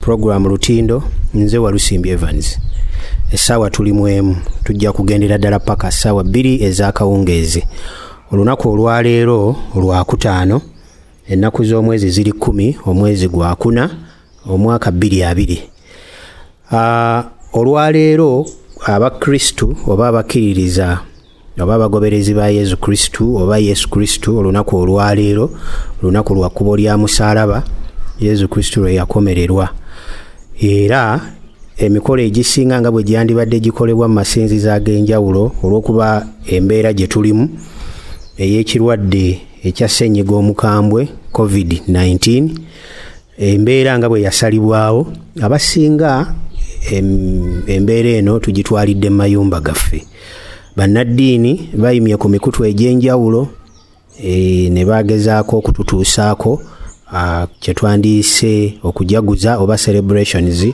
Program Lutindo, nze Walusimbi Evans. Essaawa tuli mu emu, tujja kugendera ddala paka ssaawa 2 ez'akawungeezi. Olunaku olwaleero Lwakutaano, ennaku z'omwezi ziri 10, omwezi gwakuna, omwaka 2020. Olwaleero Abakristu oba abakkiririza oba abagoberezi ba Yesu Kristu oba Yesu Kristu, olunaku olwaleero lunaku lwa kkubo lya musaalaba Yesu Kristu lwe yakomererwa. Era emikolo egisinga nga bwe gyandibadde gikolebwa mu masinzizo ag'enjawulo, olw'okuba embeera gye tulimu ey'ekirwadde ekya ssennyiga omukambwe COVID-19, embeera nga bwe yasalibwawo, abasinga embeera eno tugitwalidde mu mayumba gaffe. Bannaddiini bayimye ku mikutu egy'enjawulo ne bagezaako okututuusaako kye twandiyise okujaguza oba celebrations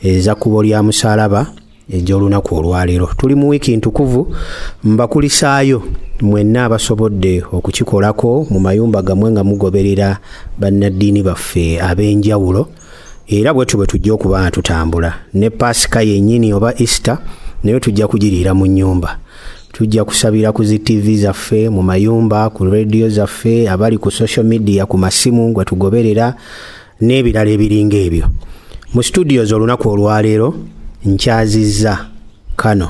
eza kkubo lya musaalaba egy'olunaku olwaleero. Tuli mu wiiki ntukuvu, mbakulisaayo mwenna abasobodde okukikolako mu mayumba gammwe nga mugoberera bannaddiini baffe ab'enjawulo. Era bwetyo bwe tujja okuba nga tutambula ne Paasika yennyini oba Easter, naye tujja kugiriira mu nnyumba. Tujja kusabira ku zi TV zaffe mu mayumba, ku radio zaffe, abali ku social media, ku masimu gwe tugoberera n'ebirala ebiringa ebyo. Mu studios olunaku olwaleero nkyazizza Kano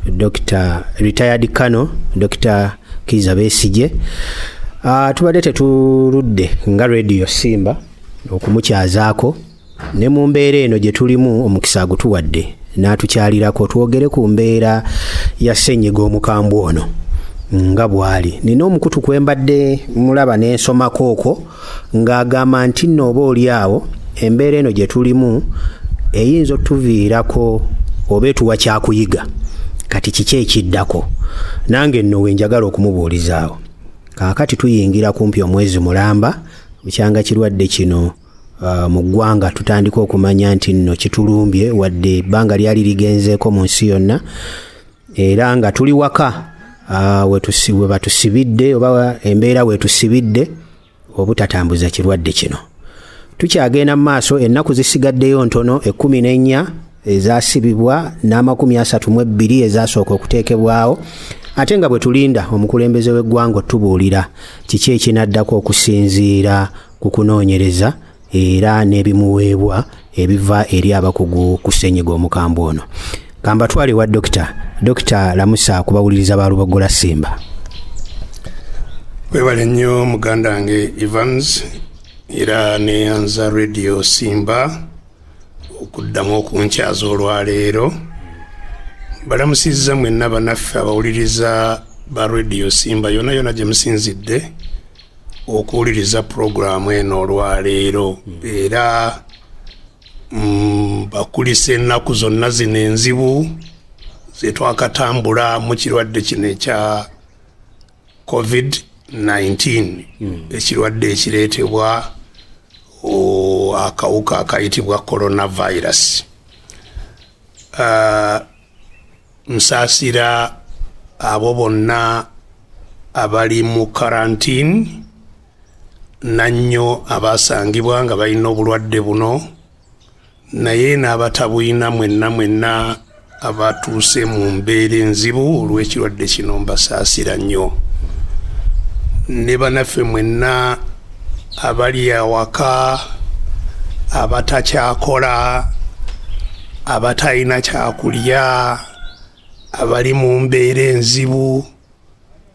Dr. Retired Kano Dr. Kiza Besigye. Tubadde tetuludde nga Radio Simba okumukyazaako, ne mu mbeera eno gye tulimu omukisa agutuwadde n'atukyalirako twogere ku mbeera ya ssennyiga omukambwe ono nga bw'ali. Nina omukutu kwe mbadde mulaba n'ensomako okwo ng'agamba nti nno oba oli awo embeera eno gye tulimu eyinza otuviirako oba etuwa kyakuyiga. Kati kiki ekiddako? Nange nno we njagala okumubuulizaawo. Kaakati tuyingira kumpi omwezi mulamba bukyanga kirwadde kino mu ggwanga tutandika okumanya nti nno kitulumbye, wadde ebbanga lyali ligenzeeko mu nsi yonna, era nga tuli waka we batusibidde oba embeera wetusibidde obutatambuza kirwadde kino. Tukyagenda mu maaso, ennaku zisigaddeyo ntono, 14 ezasibibwa n'32 ezasooka okuteekebwawo, ate nga bwe tulinda omukulembeze w'eggwanga otubuulira kiki ekinaddako okusinziira ku kunoonyereza era n'ebimuweebwa ebiva eri abakugu ku ssennyiga omukambwe ono. Kambatwale wa Dokita. Dokita, lamusa kubawuliriza ba Lubogola Simba. Webale nnyo muganda wange Evans, era neyanza Radio Simba okuddamu okunkyaza olwaleero. Balamusizza mwenna banaffe abawuliriza ba Radio Simba yonna yonna gye musinzidde okuwuliriza puroguramu eno olwaleero, era bakulisa ennaku zonna zino enzibu zetwakatambula mu kirwadde kino ekya COVID-19, ekirwadde ekireetebwa akawuka akayitibwa coronavirus. Nsaasira abo bonna abali mu karantini, nannyo abasangibwa nga balina obulwadde buno, naye n'abatabulina, mwenna mwenna abatuuse mu mbeera enzibu olw'ekirwadde kino, mbasaasira nnyo. Ne banaffe mwenna abali awaka, abatakyakola, abatalina kyakulya, abali mu mbeera enzibu,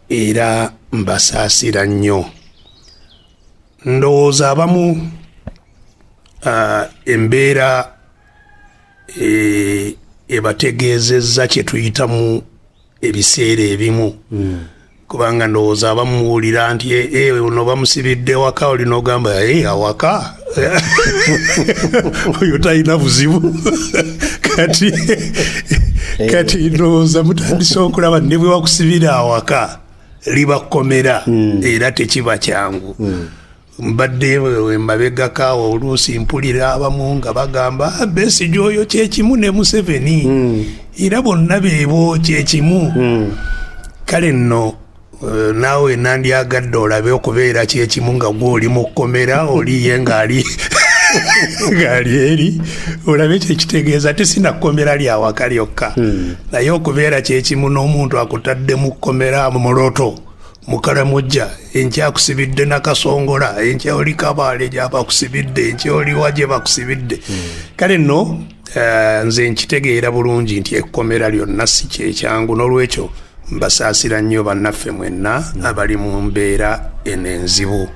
era mbasaasira nnyo. Ndowooza abamu embeera ebategeezezza kye tuyitamu ebiseera ebimu, kubanga ndowooza abamuwulira nti ono bamusibidde waka, olina ogamba, "Awaka oyo talina buzibu." Kati ndowooza mutandise okulaba ne bwe bakusibira awaka libakomera, era tekiba kyangu. Mbadde mabegakaawo oluusi mpulira abamu nga bagamba, "Ah, Besigye oyo kyekimu ne Museveni, era bonna beebo kyekimu." Kale nno naawe nandyagadde olabe okubeera kyekimu nga gwe oli mu kkomera, oli ye ng'ali Ngaali eri olabe kyekitegeeza, tesina kkomera lyawaka lyokka, naye okubeera kyekimu n'omuntu akutadde mu kkomera mu muloto mukalamujja, enkya akusibidde Nakasongola, enkya oli Kabaale gyaba akusibidde, enkya oliwa gye bakusibidde. Kale nno nze nkitegeera bulungi nti ekkomera lyonna si kyekyangu. N'olwekyo mbasaasira nnyo bannaffe mwenna abali mu mbeera eno enzibu,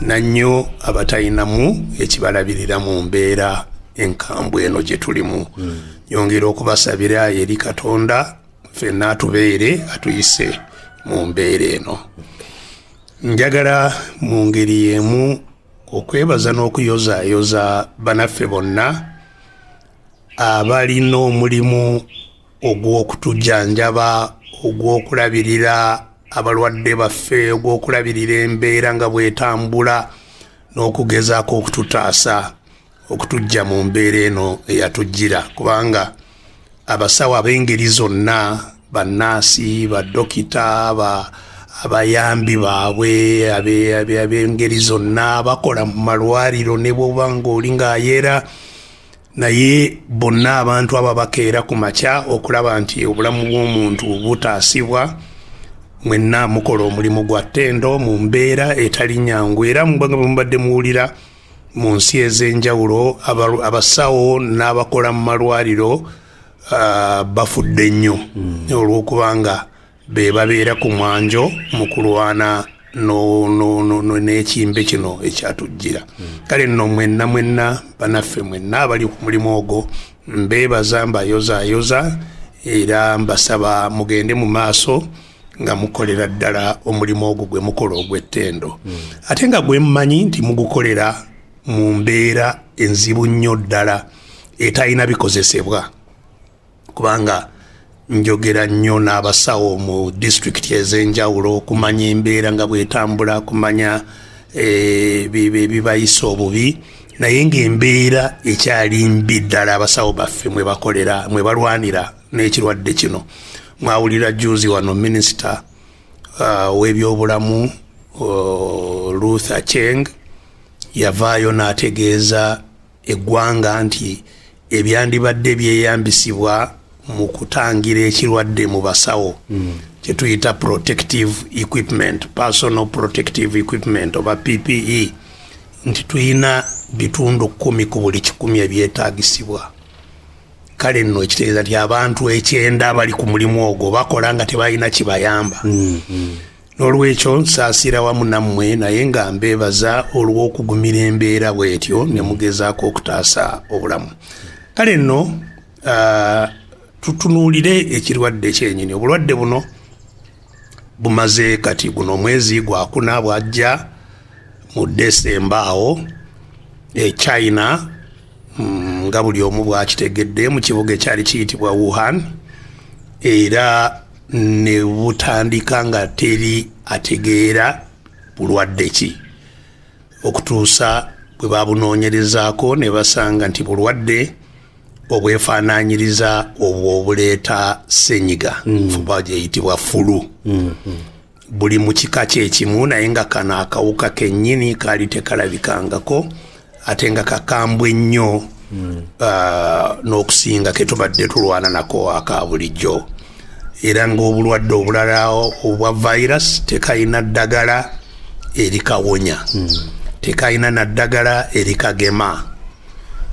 nannyo abatalinamu ekibalabirira mu mbeera enkambwe eno gye tulimu. Nyongera okubasabira eri Katonda ffenna atubeere, atuyise mu mbeera eno. Njagala mu ngeri y'emu okwebaza n'okuyozaayoza banaffe bonna abalina omulimu ogw'okutujjanjaba, ogw'okulabirira abalwadde baffe, ogw'okulabirira embeera nga bwetambula, n'okugezaako okututaasa, okutujja mu mbeera eno eyatujjira, kubanga abasawo ab'engeri zonna, bannaasi, badokita, abayambi baabwe ab'engeri zonna bakola mu malwaliro, ne bwoba ng'oli ng'ayera, naye bonna abantu abo bakeera ku makya okulaba nti obulamu bw'omuntu butaasibwa. Mwenna mukola omulimu gwa ttendo mu mbeera etali nyangu, era nga mubadde muwulira mu nsi ez'enjawulo abasawo n'abakola mu malwaliro bafudde nnyo olw'okubanga be babeera ku mwanjo mu kulwana n'ekimbe kino ekyatujjira. Kale nno mwenna mwenna banaffe mwenna abali ku mulimu ogwo mbeebaza, mbayozaayoza, era mbasaba mugende mu maaso nga mukolera ddala omulimu ogwo gwe mukola ogw'ettendo, ate nga gwe mmanyi nti mugukolera mu mbeera enzibu nnyo ddala etalina bikozesebwa, kubanga njogera nnyo n'abasawo mu disitulikiti ez'enjawulo okumanya embeera nga bwetambula, kumanya ebibayisa obubi, naye ng'embeera ekyali mbi ddala abasawo baffe mwe bakolera, mwe balwanira n'ekirwadde kino. Mwawulira juzi wano minisita w'ebyobulamu Ruth Aceng yavaayo n'ategeeza eggwanga nti ebyandibadde byeyambisibwa mu kutangira ekirwadde mu basawo, kyetuyita protective equipment, personal protective equipment oba PPE, nti tuyina 10% ku buli 100 ebyetaagisibwa. Kale nno ekitegeeza nti abantu 90 abali ku mulimu ogwo bakola nga tebalina kibayamba. N'olwekyo nsaasira wamu nammwe, naye nga mbeebaza olw'okugumira embeera bwetyo ne mugezaako okutaasa obulamu. Kale nno tutunuulire ekirwadde kyenyini. Obulwadde buno bumaze kati guno omwezi gwakuna, bwajja mu Desemba awo e China, nga buli omu bwakitegedde, mu kibuga ekyali kiyitibwa Wuhan, era ne butandika nga teri ategeera bulwadde ki, okutuusa bwe babunoonyerezaako ne basanga nti bulwadde obwefaananyiriza obwo obuleeta senyiga fuba gyeyitibwa flu. Buli mu kika kyekimu, naye nga kano akawuka kennyini kaali tekalabikangako, ate nga kakambwe nnyo n'okusinga ketubadde tulwana nako aka bulijjo. Era ng'obulwadde obulala obwa virus tekalina ddagala erikawonya, tekalina na ddagala erikagema.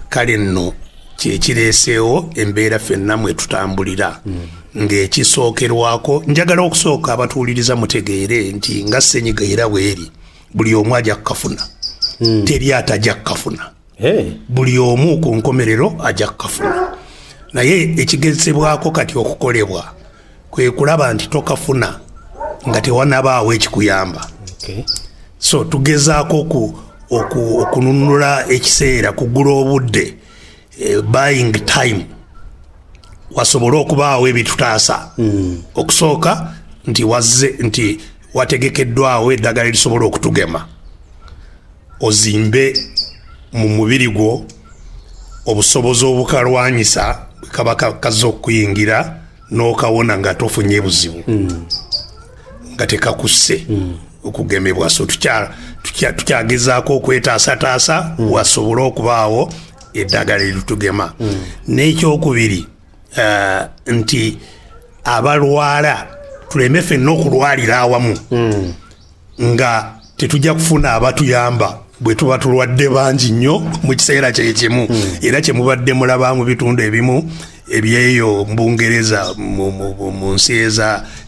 Kale nno kyekireeseewo embeera ffenna mwe tutambulira. Ng'ekisookerwako, njagala okusooka abatuwuliriza mutegeere nti nga senyiga era bweri, buli omu ajja kukafuna, teri atajja kukafuna. Buli omu ku nkomerero ajja kukafuna, naye ekigezebwako kati okukolebwa kwe kulaba nti tokafuna nga tewanabaawo ekikuyamba. So tugezaako okununula ekiseera, kugula obudde, buying time, wasobole okubaawo ebitutaasa. Okusooka nti wazze nti wategekeddwawo eddagala erisobola okutugema, ozimbe mu mubiri gwo obusobozi obukalwanyisa bwe kaba kazze okuyingira n'okawona nga tofunye buzibu, nga tekakusse. Okugemebwa. So tukyagezaako okwetaasataasa wasobole okubaawo eddagala eritugema. N'ekyokubiri, nti abalwala tuleme ffenna okulwalira awamu nga tetujja kufuna abatuyamba bwe tuba tulwadde bangi nnyo mu kiseera kyekimu. Era kyemubadde mulaba mu bitundu ebimu ebyeyo Mbungereza, mu nsi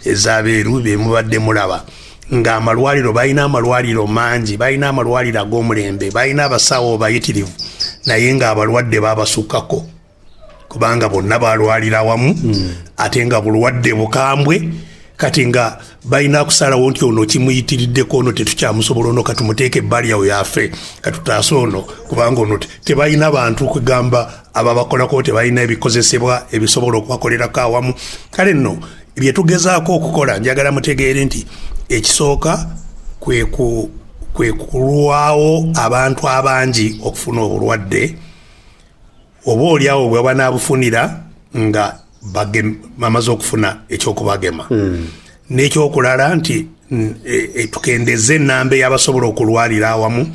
ez'abeeru, byemubadde mulaba ng'amalwaliro, balina amalwaliro mangi, balina amalwaliro ag'omulembe, balina abasawo bayitirivu, naye ng'abalwadde babasukkako kubanga bonna balwalira wamu, ate nga bulwadde bukambwe. Kati nga balina kusalawo nti ono kimuyitiriddeko, ono tetukyamusobola, ono katumuteeke ebbali awo yafe, katutaase ono, kubanga ono tebalina bantu kugamba ababakolako, tebalina ebikozesebwa ebisobola okubakolerako awamu. Kale nno byetugezaako okukola, njagala mutegeere nti ekisooka kwe kulwawo abantu abangi okufuna obulwadde, oba oliawo bwe banaabufunira nga bamaze okufuna ekyokubagema. N'ekyokulala nti tukendeze enamba ey'abasobola okulwalira awamu.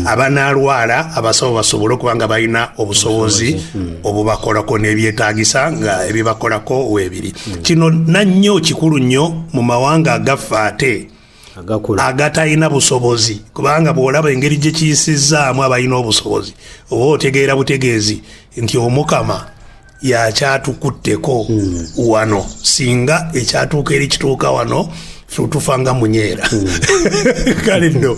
Abanaalwala, abasawo basobole okuba nga balina obusobozi obubakolako n'ebyetaagisa nga ebibakolako weebiri. Kino nannyo kikulu nnyo mu mawanga agaffe ate agakula, agatalina busobozi, kubanga bw'olaba engeri gye kiyisizzaamu abalina obusobozi, oba otegeera butegeezi nti Omukama yakyatukutteko wano. Singa ekyatuuka eri kituuka wano, tufa nga munyeera. Kale nno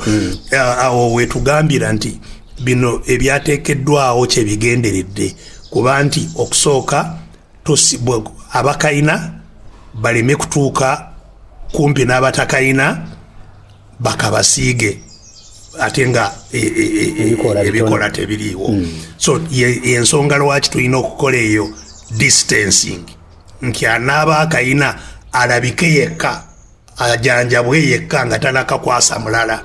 awo wetugambira nti bino ebyateekeddwawo kyebigenderedde kuba nti okusooka abakayina baleme kutuuka kumpi n'abatakayina bakabasiige, ate nga Ebikola bitono. Ebikola tebiriiwo. So yensonga lwaki tulina okukola eyo distancing, nti anaaba akayina alabike yekka, ajanjabwe yekka nga tanakakwasa mulala.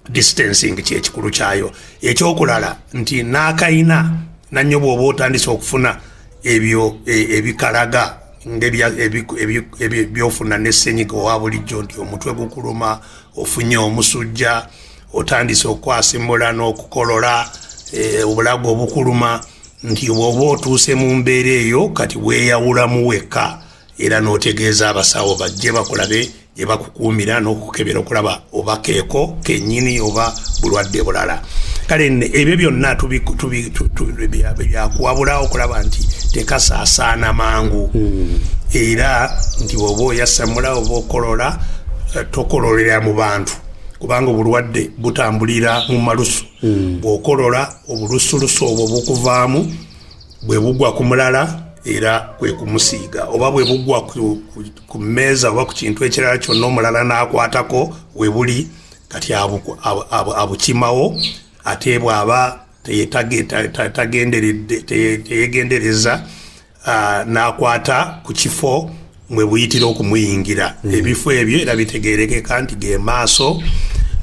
Distancing kyekikulu kyayo. Ekyokulala nti n'akayina nannyo bw'oba otandise okufuna ebyo ebikalaga byofuna ne ssenyiga owa bulijjo, nti omutwe gukuluma, ofunye omusujja, otandise okwasimula n'okukolola, obulago obukuluma, nti bw'oba otuuse mu mbeera eyo, kati weeyawulamu wekka era n'otegeeza abasawo bajje bakulabe gye bakukuumira n'okukebera okulaba oba keeko kennyini oba bulwadde bulala. Kale nno ebyo byonna byakuwabula okulaba nti tekasaasaana mangu, era nti bw'oba oyasamula oba okolola, tokololera mu bantu, kubanga obulwadde butambulira mu malusu. Bw'okolola, obulusulusu obwo bukuvaamu, bwe bugwa ku mulala era kwe kumusiiga, oba bwe bugwa ku mmeeza oba ku kintu ekirala kyonna, omulala n'akwatako we buli, kati abukimawo. Ate bw'aba teyegendereza, n'akwata ku kifo mwe buyitira okumuyingira. Ebifo ebyo era bitegerekeka nti ge maaso,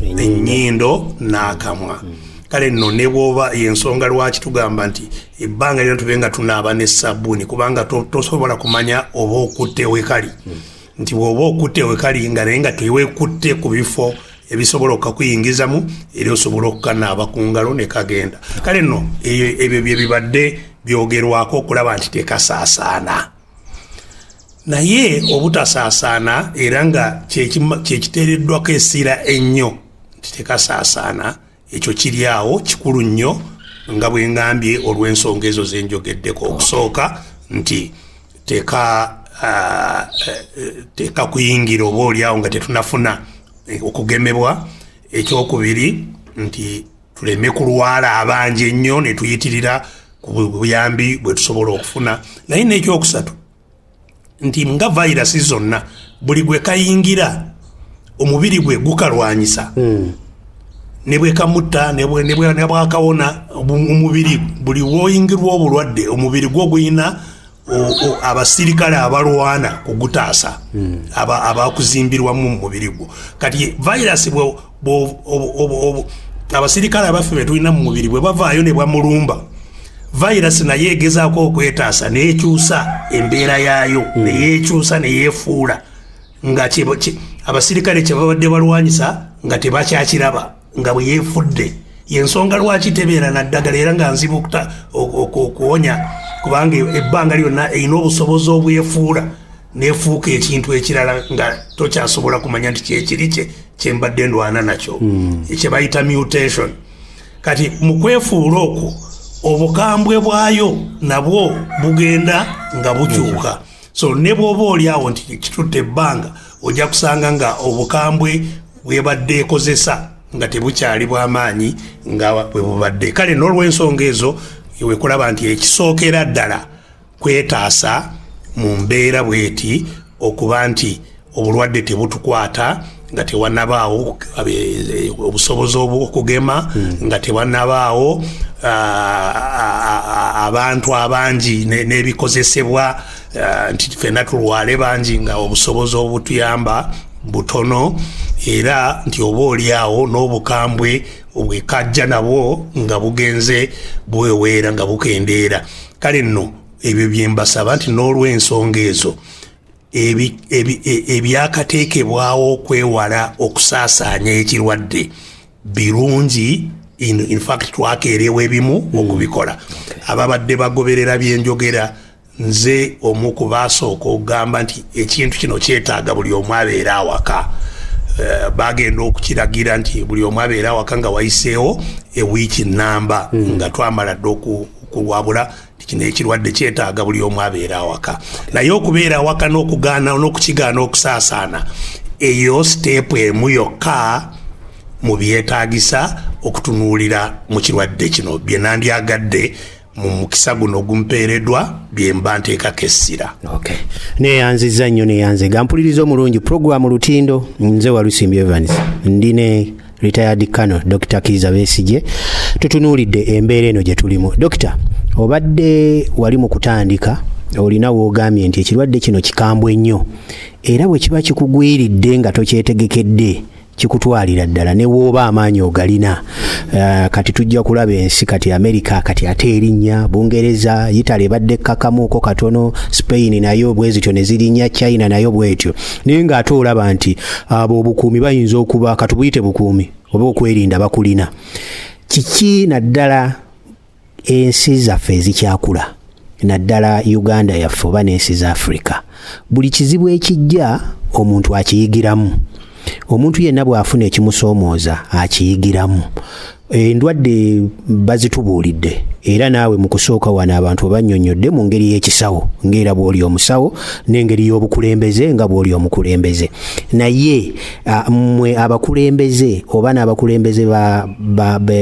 ennyindo n'akamwa. Kale nno ne bw'oba, yensonga lwaki tugamba nti ebbanga lyona tube nga tunaaba ne sabbuuni, kubanga tosobola kumanya oba okutte wekali, nti bw'oba okutte wekali nga naye nga tewekutte ku bifo ebisobola okukakuyingizamu, era osobola okukanaaba ku ngalo ne kagenda. Kale nno ebyo bye bibadde byogerwako okulaba nti tekasaasaana. Naye obutasaasaana era nga kyekiteereddwako essira ennyo nti tekasaasaana, ekyo kiri awo kikulu nnyo, nga bwe ngambye, olw'ensonga ezo zenjogeddeko. Okusooka nti tekakuyingira oba oliawo nga tetunafuna okugemebwa. Ekyokubiri nti tuleme kulwala abangi ennyo ne tuyitirira ku buyambi bwe tusobola okufuna. Naye n'ekyokusatu nti nga vayirasi zonna, buli gwe kayingira omubiri gwe gukalwanyisa, ne bwe kamutta, ne bwakawona omubiri. Buli woyingirwa obulwadde, omubiri gwo guyina abasirikale abalwana kugutaasa, abakuzimbirwamu mu mubiri gwo. Kati vayirasi abasirikale abaffe be tulina mu mubiri bwe bavaayo ne bamulumba, vayirasi naye egezaako okwetaasa nekyusa embeera yaayo, neyekyusa neyefuula nga Abasirikale kyebabadde balwanyisa nga tebakyakiraba, nga bwe yeefudde. Yensonga lwaki tebeera na ddagala era nga nzibu okuwonya, kubanga ebbanga lyonna erina obusobozi obwefuula nefuuka ekintu ekirala nga tokyasobola kumanya nti kyekiri kye kyembadde ndwana nakyo, kyebayita mutation. Kati mu kwefuula okwo, obukambwe bwayo nabwo bugenda nga bukyuka. So ne bw'oba oli awo nti kitutte ebbanga, ojja kusanga nga obukambwe bwebadde ekozesa nga tebukyali bw'amaanyi nga bwe bubadde. Kale n'olw'ensonga ezo, wekulaba nti ekisookera ddala kwetaasa mu mbeera bweti, okuba nti obulwadde tebutukwata nga tewanabaawo obusobozi okugema, nga tewanabaawo abantu abangi n'ebikozesebwa, nti ffenna tulwale bangi nga obusobozi obutuyamba butono, era nti oba oli awo n'obukambwe bwekajja nabwo nga bugenze bweweera nga bukendeera. Kale nno ebyo byembasaba nti n'olw'ensonga ezo, ebyakateekebwawo okwewala okusaasaanya ekirwadde birungi. In fact, twakeerewa ebimu okubikola. Ababadde bagoberera byenjogera, nze omu ku baasooka okugamba nti ekintu kino kyetaaga buli omu abeere awaka. Bagenda okukiragira nti buli omu abeere awaka nga wayiseewo ewiiki namba, nga twamala dde okulwabula nti kino ekirwadde kyetaaga buli omu abeere awaka. Naye okubeera awaka n'okugaana n'okukigaana okusaasaana, eyo step emu yokka mu byetaagisa okutunuulira mu kirwadde kino. Bye nandyagadde mu mukisa guno ogumpeereddwa bye mba nteekako essira. Okay. Neyanziza nnyo, neyanzega mpuliriza omulungi puroguramu Lutindo. Nze Walusimbi Evans, ndi ne retired Colonel Dr Kiiza Besigye. Tutunuulidde embeera eno gye tulimu. Dokita, obadde wali mu kutandika, olina woogambye nti ekirwadde kino kikambwe nnyo, era bwe kiba kikugwiridde nga tokyetegekedde, kikutwalira ddala ne wooba amaanyi ogalina. Kati tujja kulaba ensi kati Amerika kati ate erinnya, Bungereza, Italy ebadde ekkakamuuko katono, Spain nayo bwe zityo ne zirinnya, China nayo bwetyo. Naye ng'ate olaba nti abo obukuumi bayinza okuba, katubuyite bukuumi oba okwerinda, bakulina. Kiki naddala ensi zaffe ezikyakula, naddala Uganda yaffe oba n'ensi za Africa, buli kizibu ekijja omuntu akiyigiramu? Omuntu yenna bw'afuna ekimusoomooza akiyigiramu. Endwadde bazitubuulidde, era naawe mu kusooka wano abantu obannyonnyodde mu ngeri y'ekisawo ng'era bw'oli omusawo, n'engeri y'obukulembeze nga bw'oli omukulembeze. Naye mmwe abakulembeze oba n'abakulembeze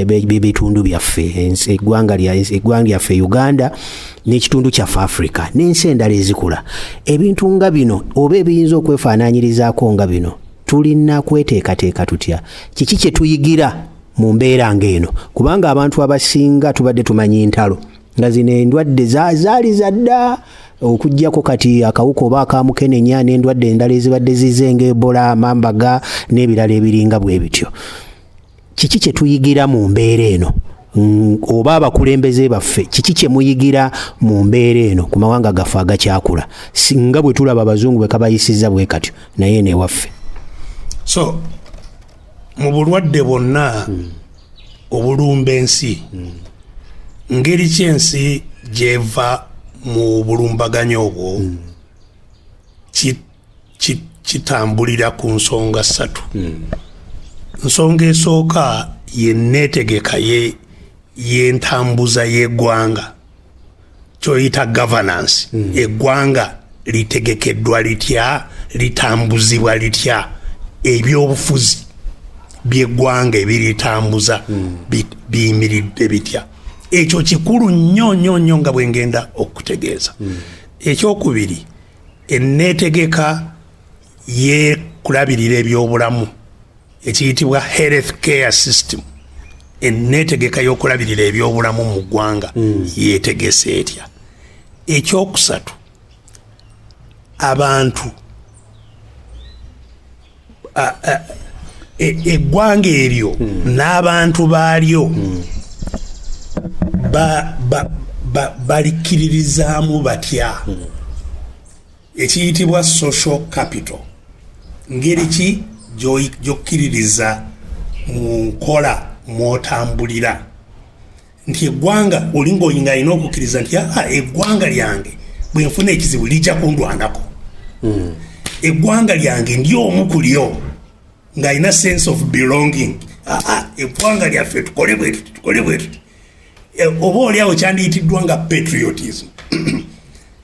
b'ebitundu byaffe, eggwanga lyaffe Uganda n'ekitundu kyaffe Africa n'ensi endala ezikula, ebintu nga bino oba ebiyinza okwefaanaanyirizaako nga bino, tulina kweteekateeka tutya? Kiki kye tuyigira mu mbeera ng'eno? Kubanga abantu abasinga tubadde tumanyi ntalo, nga zino endwadde zaali zadda, okuggyako kati akawuka oba akamukenenya n'endwadde endala ezibadde zize nga Ebola, Marburg n'ebirala ebiringa bwe bityo. Kiki kye tuyigira mu mbeera eno? Oba abakulembeze baffe, kiki kye muyigira mu mbeera eno ku mawanga gaffe agakyakula, nga bwe tulaba abazungu bwe kabayisizza bwe katyo, naye newaffe? So mu bulwadde bwonna obulumba ensi, ngeri ki ensi gyeva mu bulumbaganyi obwo kitambulira ku nsonga ssatu. Nsonga esooka yenneetegeka y'entambuza y'eggwanga, kyoyita governance. Eggwanga litegekeddwa litya? Litambuzibwa litya? Ebyobufuzi by'eggwanga ebiritambuza biyimiridde bitya? Ekyo kikulu nnyo nnyo nnyo nga bwe ngenda okutegeeza. Ekyokubiri, enneetegeka yekulabirira ebyobulamu, ekiyitibwa health care system. Enneetegeka y'okulabirira ebyobulamu mu ggwanga yeetegese etya? Ekyokusatu, abantu, eggwanga eryo n'abantu baalyo balikkiririzaamu batya, ekiyitibwa social capital. Ngeri ki gy'okkiririza mu nkola mw'otambulira nti eggwanga oli ng'oyinga alina okukkiriza nti aa eggwanga lyange bwe nfuna ekizibu lijja kundwanako, eggwanga lyange ndi omu ku lyo, ng'alina sense of belonging. Aa eggwanga lyaffe tukole bwe tuti, tukole bwe tuti. Oba oli awo kyandiyitiddwa nga patriotism.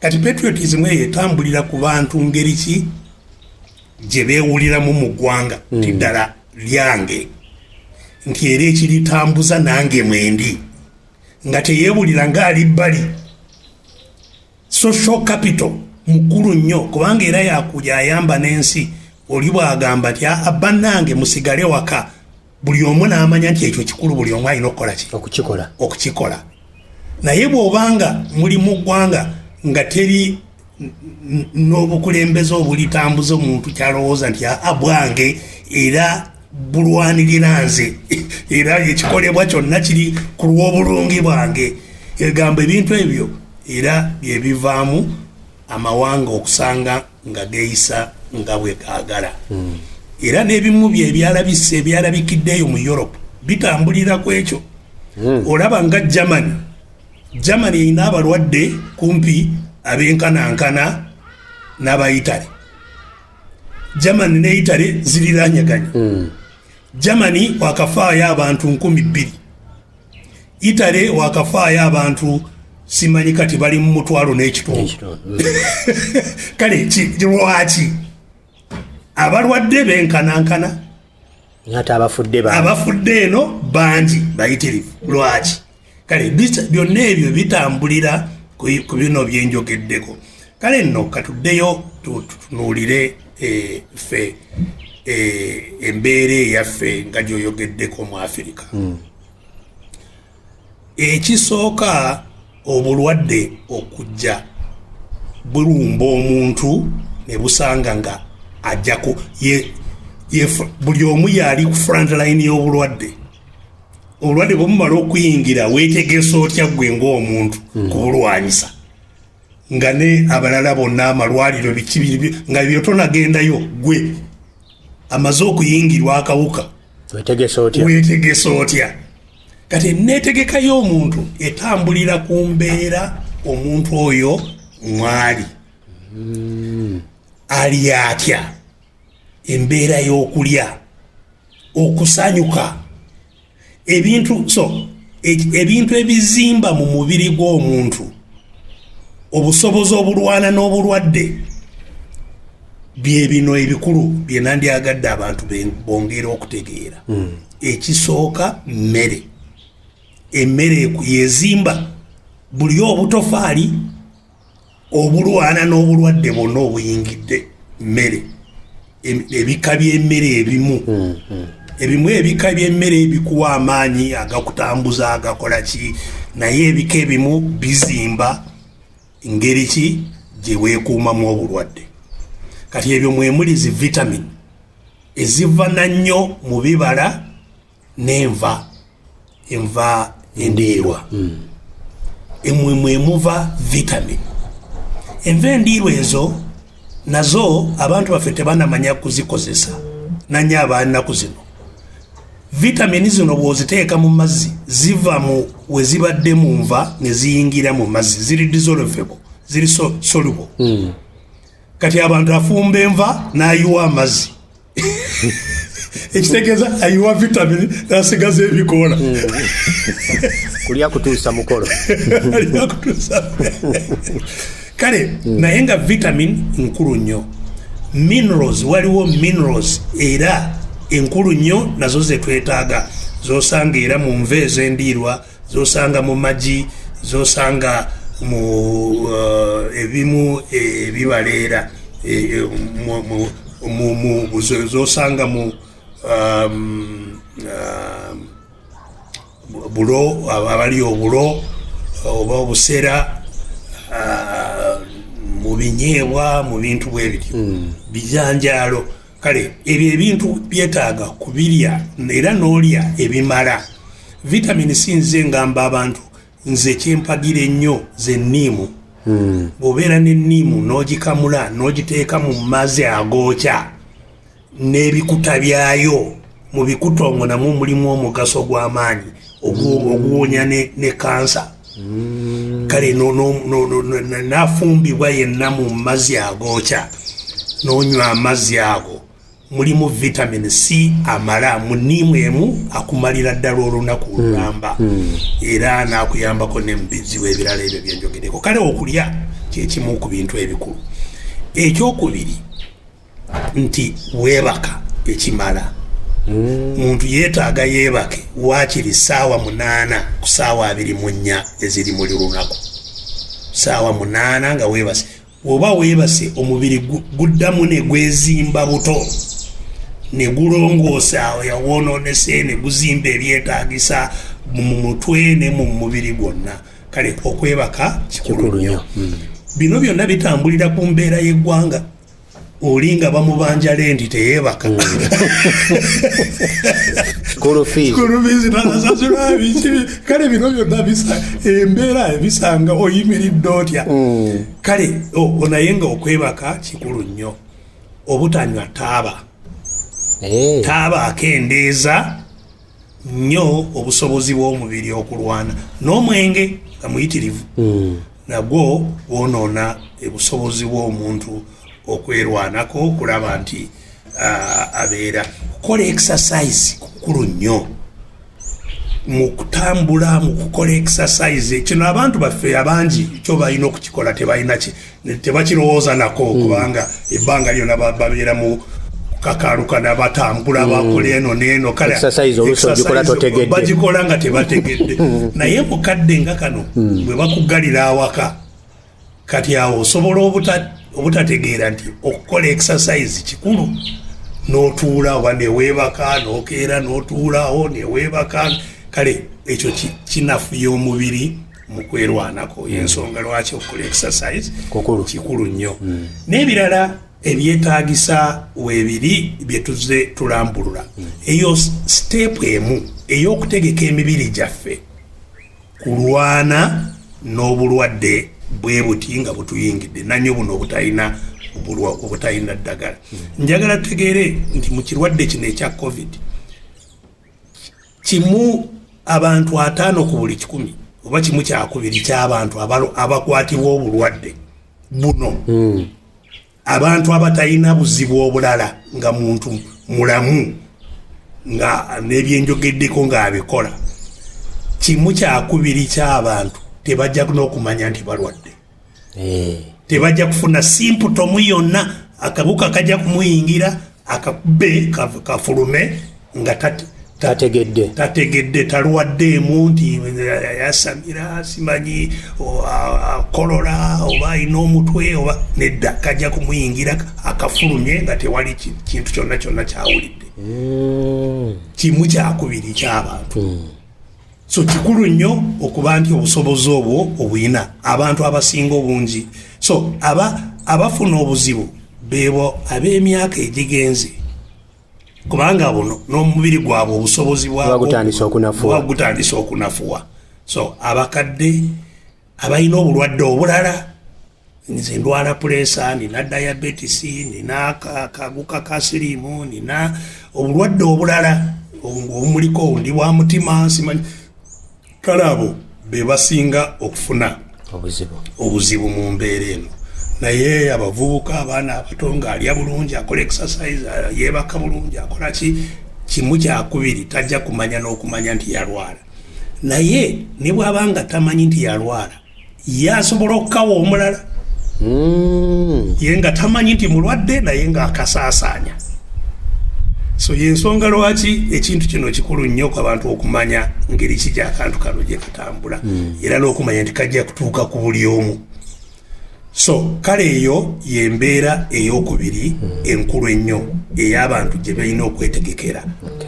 Kati patriotism eyo etambulira ku bantu ngeri ki gye beewuliramu mu ggwanga nti ddala lyange, nti era ekiritambuza nange mwendi, nga teyeewulira ng'ali bbali. Social capital mukulu nnyo, kubanga era yakuja ayamba n'ensi. Oli bw'agamba nti "Aa, bannange musigale waka," buli omu n'amanya nti ekyo kikulu, buli omu alina okukola ki? Okukikola. Okukikola. Naye bw'obanga muli mu ggwanga nga teri n'obukulembeze obulitambuza omuntu kyalowooza nti aa bwange era bulwanirira nze, era ekikolebwa kyonna kiri ku lw'obulungi bwange, egamba ebintu ebyo era byebivaamu amawanga okusanga nga geeyisa nga bwe gaagala. Era n'ebimu byebyalabise ebyalabikiddeeyo mu Europe bitambulira ku ekyo. Olaba nga Germany, Germany erina abalwadde kumpi abenkanankana n'abaitale. Germany ne Italy ziriranyaganye. Germany wakafaayo abantu 2000, Italy wakafaayo abantu simanyi kati bali mu 1,500. Ekitundu. Kale lwaki abalwadde benkanankana? Ate abafudde ba Abafudde eno bangi bayitirivu, lwaki? Kale byonna ebyo bitambulira ku bino byenjogeddeko. Kale nno katuddeyo tutunuulire ffe embeera eyaffe nga gyoyogeddeko mu Afirika. Ekisooka, obulwadde okujja bulumba omuntu ne busanga nga ajjako buli omu yali ku front line y'obulwadde. Obulwadde bwemumala okuyingira, weetegesa otya gwe ng'omuntu kubulwanyisa nga ne abalala bonna amalwaliro biki biri nga byo tonagendayo, gwe amaze okuyingirwa akawuka? Wetegesa otya? Weetegesa otya? Kati neetegeka y'omuntu etambulira ku mbeera omuntu oyo mwali ali atya, embeera y'okulya, okusanyuka, ebintu so ebintu ebizimba mu mubiri gw'omuntu obusobozi obulwana n'obulwadde, bye bino ebikulu bye nandyagadde abantu bongere okutegeera. Ekisooka mmere. Emmere yezimba buli obutofaali obulwana n'obulwadde bwonna obuyingidde. Mmere, ebika by'emmere ebimu, ebimu ebika by'emmere bikuwa amaanyi agakutambuza, agakola ki, naye ebika ebimu bizimba ngeri ki gye weekuumamu obulwadde. Kati ebyo mwemuli zi vitamin eziva nannyo mu bibala n'enva, enva endiirwa. Emwe mwemuva vitamin. Enva endiirwa ezo nazo abantu baffe tebanamanya kuzikozesa nanye abanaku zino. Vitamini zino bw'oziteeka mu mazzi, ziva mu we zibadde mu nva ne ziyingira mu mazzi, ziri dissolvable, ziri soluble. Kati abantu afumba enva n'ayiwa amazzi, ekitegeeza ayiwa vitamini n'asigaza ebikoola. Kulya kutuusa mukolo. Alina kutuusa. Kale naye nga vitamin nkulu nnyo. Minerals, waliwo minerals era enkulu nnyo nazo zetwetaaga, zosanga era mu nva ezendiirwa, zosanga mu magi, zosanga mu ebimu ebibala era zosanga mu bulo, abali obulo oba obusera, mu binyeebwa, mu bintu bwe bityo, bijanjaalo. Kale ebyo ebintu byetaaga kubirya era n'olya ebimala. Vitamin C, nze ngamba abantu, nze kyempagira ennyo ze nniimu. Bw'obeera n'enniimu n'ogikamula n'ogiteeka mu mazzi agookya. N'ebikuta byayo, mu bikuta omwo namwo mulimu omugaso gw'amaanyi oguwonya ne kansa. Kale nafumbibwa yenna mu mazzi agookya, n'onywa amazzi ago, mulimu vitamin C amala mu niimu emu akumalira ddala olunaku olulamba, era n'akuyambako ne mu bizibu ebirala ebyo byenjogereko. Kale okulya kyekimu ku bintu ebikulu. Ekyokubiri nti weebaka ekimala. Muntu yeetaaga yeebake waakiri saawa 8 ku saawa 24 eziri muli lunaku, saawa 8 nga weebase. Oba weebase, omubiri guddamu ne gwezimba buto, ne gulongoosa awo yawonoonese, ne guzimba ebyetaagisa mu mutwe ne mu mubiri gwonna. Kale okwebaka kikulu Kikulu nnyo. nnyo. Bino byonna bitambulira ku mbeera y'eggwanga. Oli nga bamubanja rent, teyeebaka. School fees. School fees nasasula, biki. Kale bino byonna bisa embeera ebisanga oyimiridde otya. Kale naye nga okwebaka kikulu nnyo. Obutanywa taaba. Taaba akendeeza nnyo obusobozi bw'omubiri okulwana, n'omwenge nga muyitirivu nagwo gwonoona obusobozi bw'omuntu okwerwanako, okulaba nti abeera kukola exercise kukulu nnyo mu kutambula, mu kukola exercise. Kino abantu baffe abangi kyo balina okukikola, tebalina tebakirowooza nako, kubanga ebbanga lyonna babeera mu kakalukana, batambula, bakola eno neeno. Kale Exercise oluusi ogikola exercise totegedde. Bagikola nga tebategedde. Naye mukadde nga kano bwe bakugalira awaka, kati awo osobola obutategeera nti okukola exercise kikulu, n'otuula oba neweebaka, n'okeera n'otuulaawo neweebaka. Kale ekyo kinafuya omubiri mu kwerwanako. Yensonga lwaki okukola exercise Kukulu. kikulu nnyo. N'ebirala ebyetaagisa weebiri bye tuzze tulambulula. Eyo step emu ey'okutegeka emibiri gyaffe kulwana n'obulwadde bwe buti nga butuyingidde nanyo buno obutalina ddagala. Njagala tutegeere nti mu kirwadde kino ekya COVID, kimu abantu 50 ku buli 100, oba 1/2 ky'abantu abakwatibwa obulwadde buno, abantu abatalina buzibu obulala, nga muntu mulamu nga n'ebyenjogeddeko ng'abikola, 1/2 ky'abantu tebajja n'okumanya nti balwadde. Tebajja kufuna symptom yonna. Akabuka kajja kumuyingira, akakube kafulume nga Tategedde. Tategedde, talwaddeemu nti yasamira, simanyi akolola oba alina omutwe oba nedda. Kajja kumuyingira akafulumye nga tewali kintu kyonna kyonna kyawulidde. 1/2 ky'abantu. So kikulu nnyo okuba nti obusobozi obwo obuyina. Abantu abasinga obungi, so abafuna obuzibu bebo ab'emyaka egigenze, kubanga buno n'omubiri gwabwe obusobozi Buba gutandise okunafuwa. Buba gutandise okunafuwa. So abakadde, abalina obulwadde obulala, nze ndwala puleesa, nina diabetes, nina akaguka ka siriimu, nina obulwadde obulala obumuliko, ndi bwa mutima, simanyi. Kale abo be basinga okufuna obuzibu. Obuzibu mu mbeera eno. Naye abavubuka, abaana abato, ng'alya bulungi, akola exercise, yeebaka bulungi, akola ki, 1/2 tajja kumanya n'okumanya nti yalwala. Naye ne bw'aba nga tamanyi nti yalwala, ye asobola okukawa omulala. Ye nga tamanyi nti mulwadde, naye ng'akasaasaanya. So yensonga lwaki ekintu kino kikulu nnyo ku abantu okumanya ngeri ki gy'akantu kano gye katambula, era n'okumanya nti kajja kutuuka ku buli omu. So kale eyo yembeera eyokubiri enkulu ennyo ey'abantu gye balina okwetegekera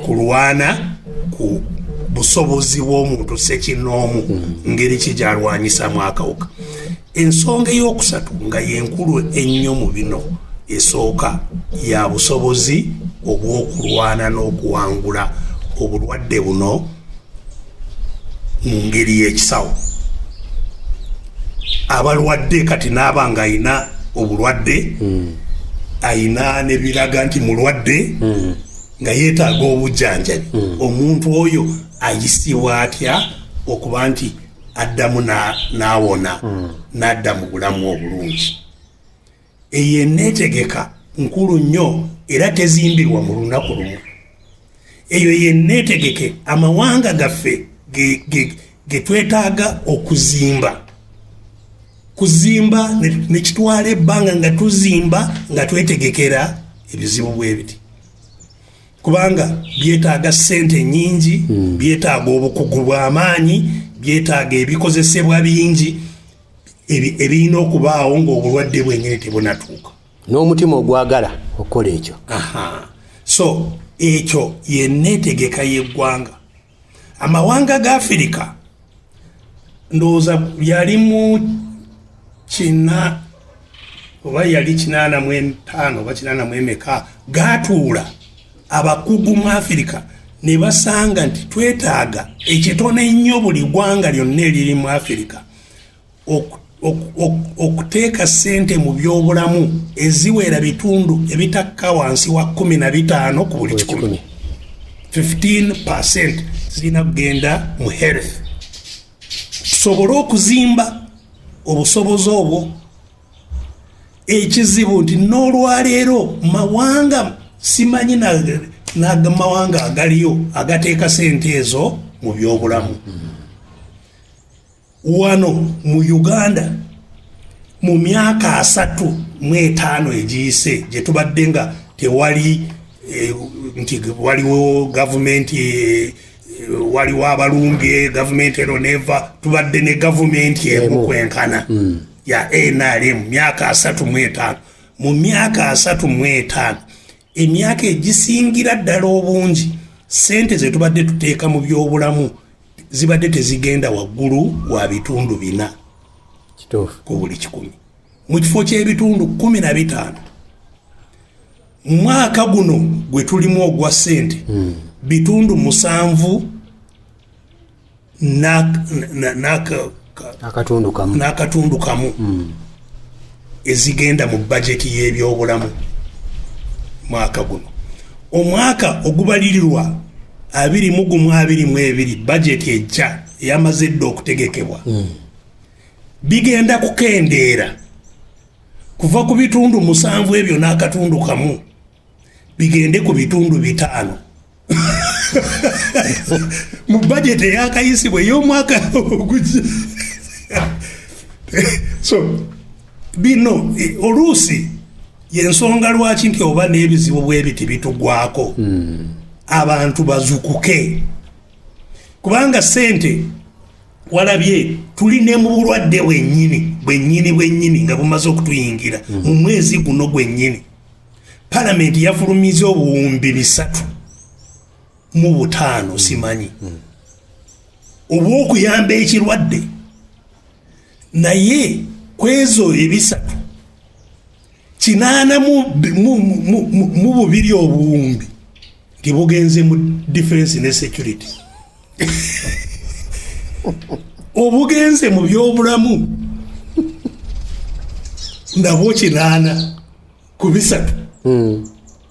kulwana ku busobozi bw'omuntu sekinoomu, ngeri ki gyalwanyisamu akawuka. Ensonga eyokusatu nga yenkulu ennyo mu bino, esooka ya busobozi obw'okulwana n'okuwangula obulwadde buno mu ngeri y'ekisawo. Abalwadde kati naaba nga ayina obulwadde. Ayina nebiraga nti mulwadde nga yeetaaga obujjanjabi. Omuntu oyo ayisibwa atya okuba nti addamu n'awona, n'adda mu bulamu obulungi? Eyo eneetegeka nkulu nnyo era tezimbirwa mu lunaku lumu. Eyo yeneetegeke amawanga gaffe ge twetaaga okuzimba, kuzimba nekitwala ebbanga nga tuzimba, nga twetegekera ebizibu bwe biti, kubanga byetaaga ssente nyingi, byetaaga obukugu bw'amaanyi, byetaaga ebikozesebwa bingi ebirina okubaawo ng'obulwadde bwenyini tebunatuuka. N'omutima ogwagala okukola ekyo. Aha. So ekyo yeneetegeka y'eggwanga. Amawanga ga Afirika, ndowooza yali mu kina oba yali 85 oba 80 emeka, gatuula abakugu mu Afirika ne basanga nti twetaaga ekitono ennyo buli ggwanga lyonna eriri mu Afirika okuteeka ssente mu byobulamu eziwera bitundu ebitakka wansi wa 15 ku buli kikumi. 15 zirina kugenda mu health, tusobole okuzimba obusobozi obwo. Ekizibu nti n'olwaleero mawanga simanyi n'amawanga agaliyo agateeka sente ezo mu byobulamu. Wano mu Uganda, mu myaka 35 egiyise gye tubadde nga tewali nti waliwo gavumenti, waliwo abalumbye gavumenti ero neva, tubadde ne gavumenti emu kwenkana ya NRM myaka 35. Mu myaka 35, emyaka egisingira ddala obungi, sente zetubadde tuteeka mu byobulamu zibadde tezigenda waggulu wa bitundu 4 ku buli kikumi, mu kifo ky'ebitundu 15. Mwaka guno gwe tulimu ogwa ssente, bitundu 7 n'akatundu kamu. N'akatundu kamu ezigenda mu bajeti y'ebyobulamu mwaka guno. Omwaka ogubalirirwa 21 22, bajeti ejja eyamaze edda okutegekebwa, bigenda kukendeera kuva ku bitundu 7 ebyo n'akatundu kamu, bigende ku bitundu 5 mu bajeti eyakayisibwa ey'omwaka ogujja. So bino oluusi yensonga lwaki nti oba n'ebizibu bwebiti bitugwako, abantu bazukuke, kubanga sente walabye tuli ne mu bulwadde bwennyini bwennyini bwennyini nga bumaze okutuyingira. Mu mwezi guno gwennyini palamenti yafulumiza obuwumbi 305, simanyi, obw'okuyamba ekirwadde, naye kwezo ebisatu kinaana mu bubiri obuwumbi nti bugenze mu defense ne security, obugenze mu byobulamu nabwo 80 ku 300,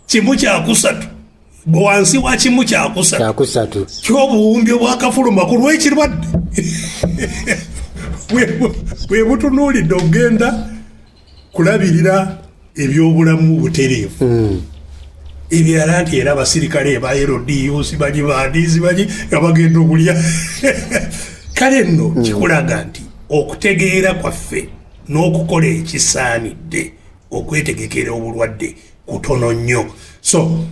1/3, wansi wa 1/3 kyakusatu ky'obuwumbi obwakafuluma ku lw'ekirwadde bwe butunuulidde okugenda kulabirira ebyobulamu butereevu. Ebirala nti era abasirikale ba LDU, simanyi baani, simanyi, nga bagenda okulya. Kale nno kikulaga nti okutegeera kwaffe n'okukola ekisaanidde okwetegekera obulwadde kutono nnyo. So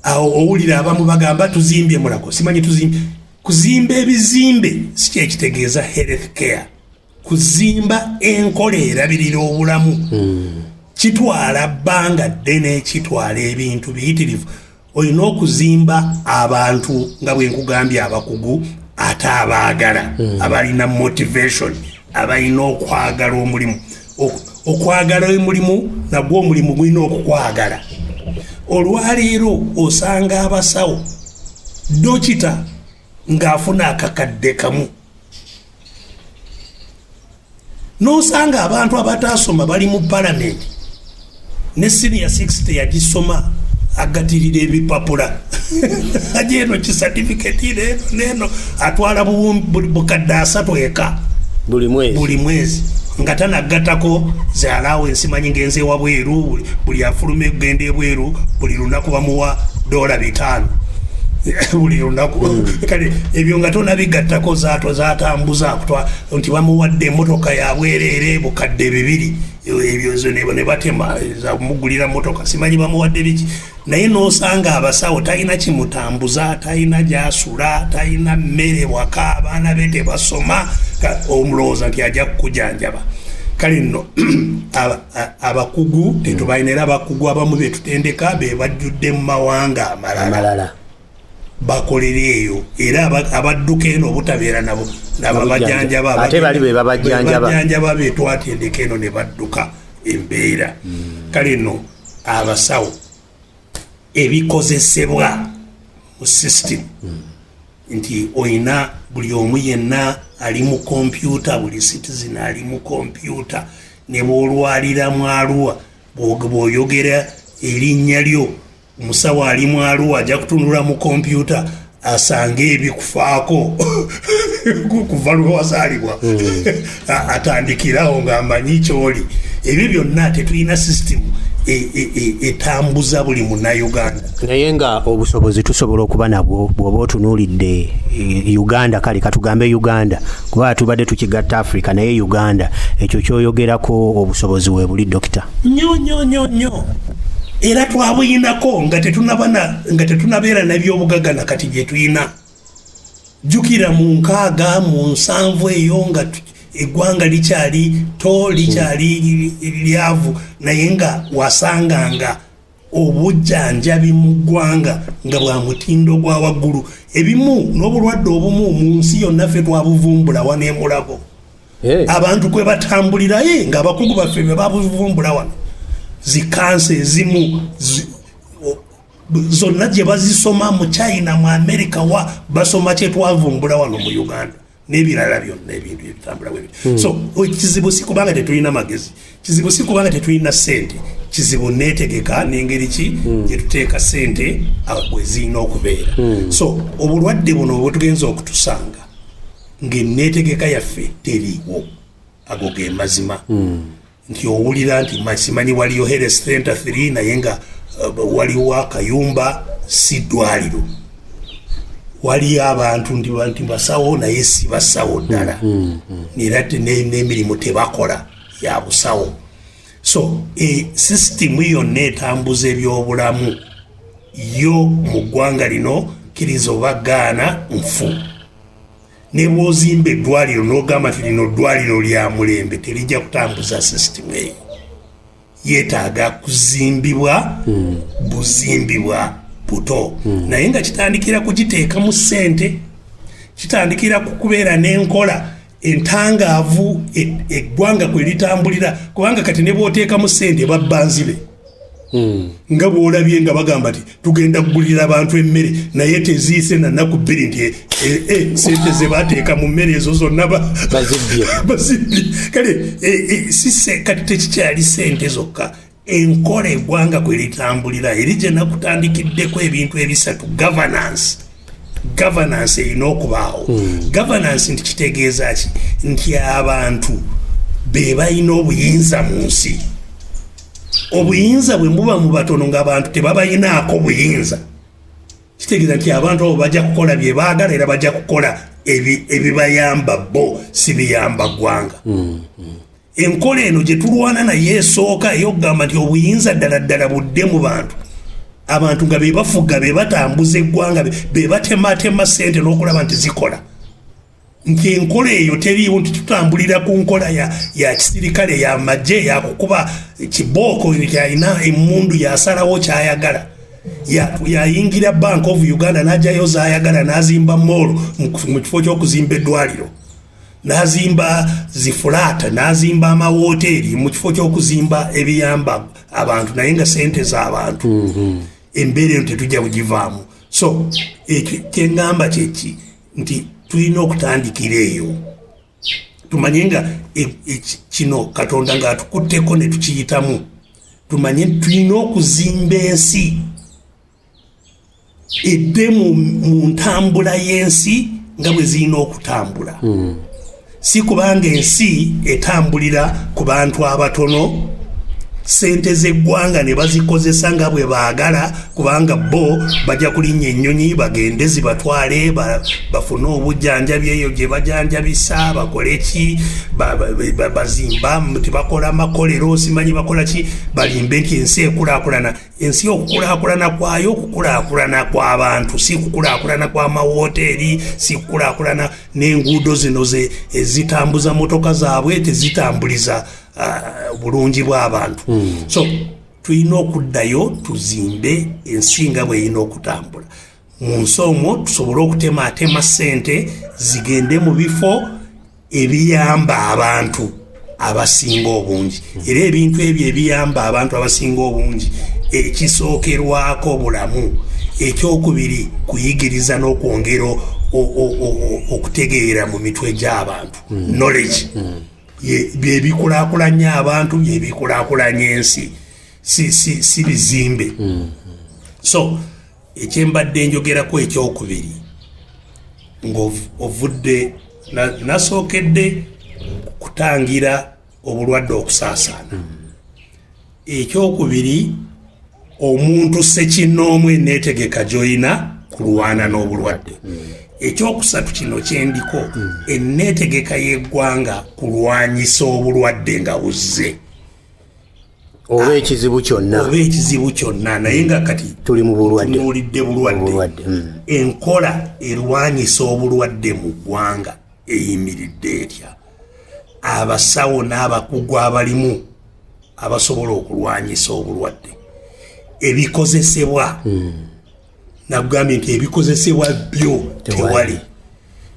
awo owulira abamu bagamba tuzimbye Mulago, simanyi tuzimbye. Kuzimba ebizimbe si kyekitegeeza health care. Kuzimba enkola erabirira obulamu kitwala bbanga ddene, kitwala ebintu biyitirivu. Olina okuzimba abantu nga bwe nkugambye, abakugu ate abaagala, abalina motivation, abalina okwagala omulimu. Okwagala omulimu nagwo omulimu gulina okukwagala. Olwaleero osanga abasawo, dokita ng'afuna 1,000, n'osanga abantu abatasoma bali mu palamenti. Ne senior 6 teyagisoma, agatirira ebipapula, aja eno kicertificate neno neno, atwala bukadde 3 eka buli mwezi, buli mwezi nga tanagattako zi allowance. Manyi ngenze wabweru, buli afuluma egenda ebweru buli lunaku bamuwa $5 buli lunaku. Kale ebyo nga tonabigattako zato zatambuza kutwa nti bamuwadde emmotoka yabwereere bukadde 2, ebyo zo ne batema zamugulira mmotoka, simanyi bamuwadde biki. Naye n'osanga abasawo talina kimutambuza, talina gyasula, talina mmere waka, abaana be tebasoma, omulowooza nti ajja kukujanjaba. Kale nno abakugu tetubalina, era abakugu abamu betutendeka be bajjudde mu mawanga amalala bakolera eyo, era abadduka eno obutabeera nabo nababajjanjaba. Ate bali be babajjanjaba. Bajjanjaba betwatendeka eno ne badduka embeera. Kale nno abasawo, ebikozesebwa mu system nti oyina buli omu yenna ali mu kompyuta, buli citizen ali mu kompyuta, ne bwolwalira mu Arua, bw'oyogera erinnya lyo, omusawo ali mu Arua ajja kutunula mu kompyuta asange ebikufaako kuva lwewazaalibwa, atandikirawo ng'amanyi kyoli. Ebyo byonna tetulina system etambuza buli Munnayuganda. Naye nga obusobozi tusobola okuba nabwo bw'oba otunuulidde Uganda. Kale katugambe Uganda, kuba tubadde tukigatta Africa, naye Uganda ekyo kyoyogerako obusobozi weebuli, dokita? Nnyo nnyo nnyo nnyo, era twabuyinako nga nga tetunabeera nabyobugagga nakati gye tuyina. Jjukira mu 67 eyo nga eggwanga likyali to likyali lyavu, naye nga wasanganga obujjanjabi mu ggwanga nga bwa mutindo gwa waggulu. Ebimu n'obulwadde obumu mu nsi yonna ffe twabuvumbula wano e Mulago. Abantu kwe batambulira ye nga abakugu baffe be babuvumbula wano. Zikansa ezimu zonna gye bazisoma mu China, mu America, wa basoma kyetwavumbula wano mu Uganda n'ebirala byonna, ebintu ebitambula bwe bityo. So kizibu si kubanga tetulina magezi, kizibu si kubanga tetulina ssente, kizibu neetegeka n'engeri ki gyetuteeka ssente bwe zirina okubeera. So obulwadde buno bwetugenza okutusanga ng'enneetegeka yaffe teriiwo, ago ge mazima. Nti owulira nti simanyi waliyo health center 3, naye nga waliwo akayumba, si ddwaliro. Waliyo abantu nti basawo, naye si basawo ddala, era n'emirimu tebakola ya busawo. So sisitimu yonna etambuza ebyobulamu yo mu ggwanga lino, kkiriza oba gaana, nfu. Ne bw'ozimba eddwaliro n'ogamba nti lino ddwaliro lya mulembe, terijja kutambuza sisitimu eyo. Yeetaaga kuzimbibwa buzimbibwa buto, naye nga kitandikira kugiteekamu ssente, kitandikira ku kubeera n'enkola entangaavu eggwanga kwe litambulira. Kubanga kati ne bw'oteekamu ssente, babba nzibe, nga bw'olabye nga bagamba nti tugenda kugulira abantu emmere, naye teziise na nnaku 2 nti sente ze bateeka mu mmere ezo zonna bazibbye. Bazibbye. Kale kati tekikyali sente zokka, enkola eggwanga kwe litambulira eri gye nakutandikiddeko ebintu ebisatu. Governance, governance erina okubaawo. Governance nti kitegeeza ki? Nti abantu be balina obuyinza mu nsi. Obuyinza bwe muba mu batono, ng'abantu tebabayinaako buyinza, kitegeeza nti abantu abo bajja kukola bye baagala, era bajja kukola ebibayamba bo, si biyamba ggwanga. Enkola eno gye tulwana naye esooka ey'okugamba nti obuyinza ddala ddala budde mu bantu, abantu nga be bafuga, be batambuza eggwanga, be batematema ssente n'okulaba nti zikola, nti enkola eyo teriiwo, nti tutambulira ku nkola ya kisirikale, ya magye, yakukuba kibooko, nti alina emundu yasalawo kyayagala, yayingira Bank of Uganda n'ajayo zayagala, n'azimba mall mu kifo ky'okuzimba eddwaliro, n'azimba zifulaata, n'azimba amawoteeri mu kifo ky'okuzimba ebiyamba abantu, naye nga sente z'abantu. Embeera eno tetujja kugivaamu. So ekyo kyeŋŋamba kyeki nti tulina okutandikira eyo, tumanye nga kino Katonda ng'atukutteko ne tukiyitamu. Tumanye tulina okuzimba ensi edde mu ntambula y'ensi nga bwe zirina okutambula. Si kubanga ensi etambulira ku bantu abatono, sente z'eggwanga ne bazikozesa nga bwe baagala, kubanga bo bajja kulinnya ennyonyi bagende zibatwale bafune obujjanjabi eyo gye bajanjabisa, bakole ki, bazimba, tebakola makolero, simanyi bakola ki, balimbe nti ensi ekulaakulana. Ensi okukulaakulana kwayo okukulaakulana kw'abantu, si kukulaakulana kw'amawoteeri, si kukulaakulana n'enguudo zino ezitambuza motoka zaabwe, tezitambuliza bulungi bw'abantu. So tulina okuddayo tuzimbe ensi nga bw'erina okutambula. Mu nsi omwo tusobole okutematema ssente zigende mu bifo ebiyamba abantu abasinga obungi. Era ebintu ebyo ebiyamba abantu abasinga obungi, ekisookerwako bulamu, ekyokubiri kuyigiriza n'okwongera okutegeera mu mitwe gy'abantu, knowledge. Byebikulaakulanya abantu, byebikulaakulanya ensi, si bizimbe. So ekyembadde njogerako ekyokubiri, ng'ovudde nasookedde kutangira obulwadde okusaasaana. Ekyokubiri, omuntu ssekinnoomu eneetegeka gy'olina kulwana n'obulwadde. Ekyokusatu, kino kyendiko, enneetegeka y'eggwanga kulwanyisa obulwadde nga buzze oba ekizibu kyonna, oba ekizibu kyonna. Naye nga kati tuli mu bulwadde, tunuulidde bulwadde. Enkola erwanyisa obulwadde mu ggwanga eyimiridde etya? Abasawo n'abakugu abalimu abasobola okulwanyisa obulwadde, ebikozesebwa, nakugambye nti ebikozesebwa byo tewali.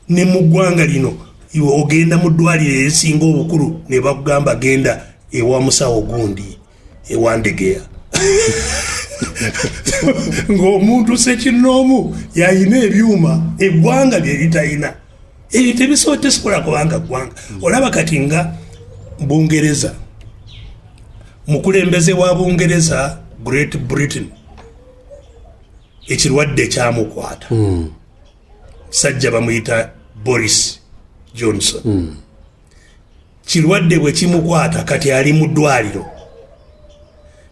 Ne mu ggwanga lino iwe ogenda mu ddwaliro erisinga obukulu ne bakugamba genda ewa musawo gundi ewandegeya, ng'omuntu sekinnoomu yayina ebyuma eggwanga bye litayina. Ebyo tebisobola, tesobola kubanga ggwanga. Olaba kati nga Bungereza, mukulembeze wa Bungereza, Great Britain, ekirwadde kyamukwata. Sajja bamuyita Boris Johnson. Kirwadde bwe kimukwata, kati ali mu ddwaliro,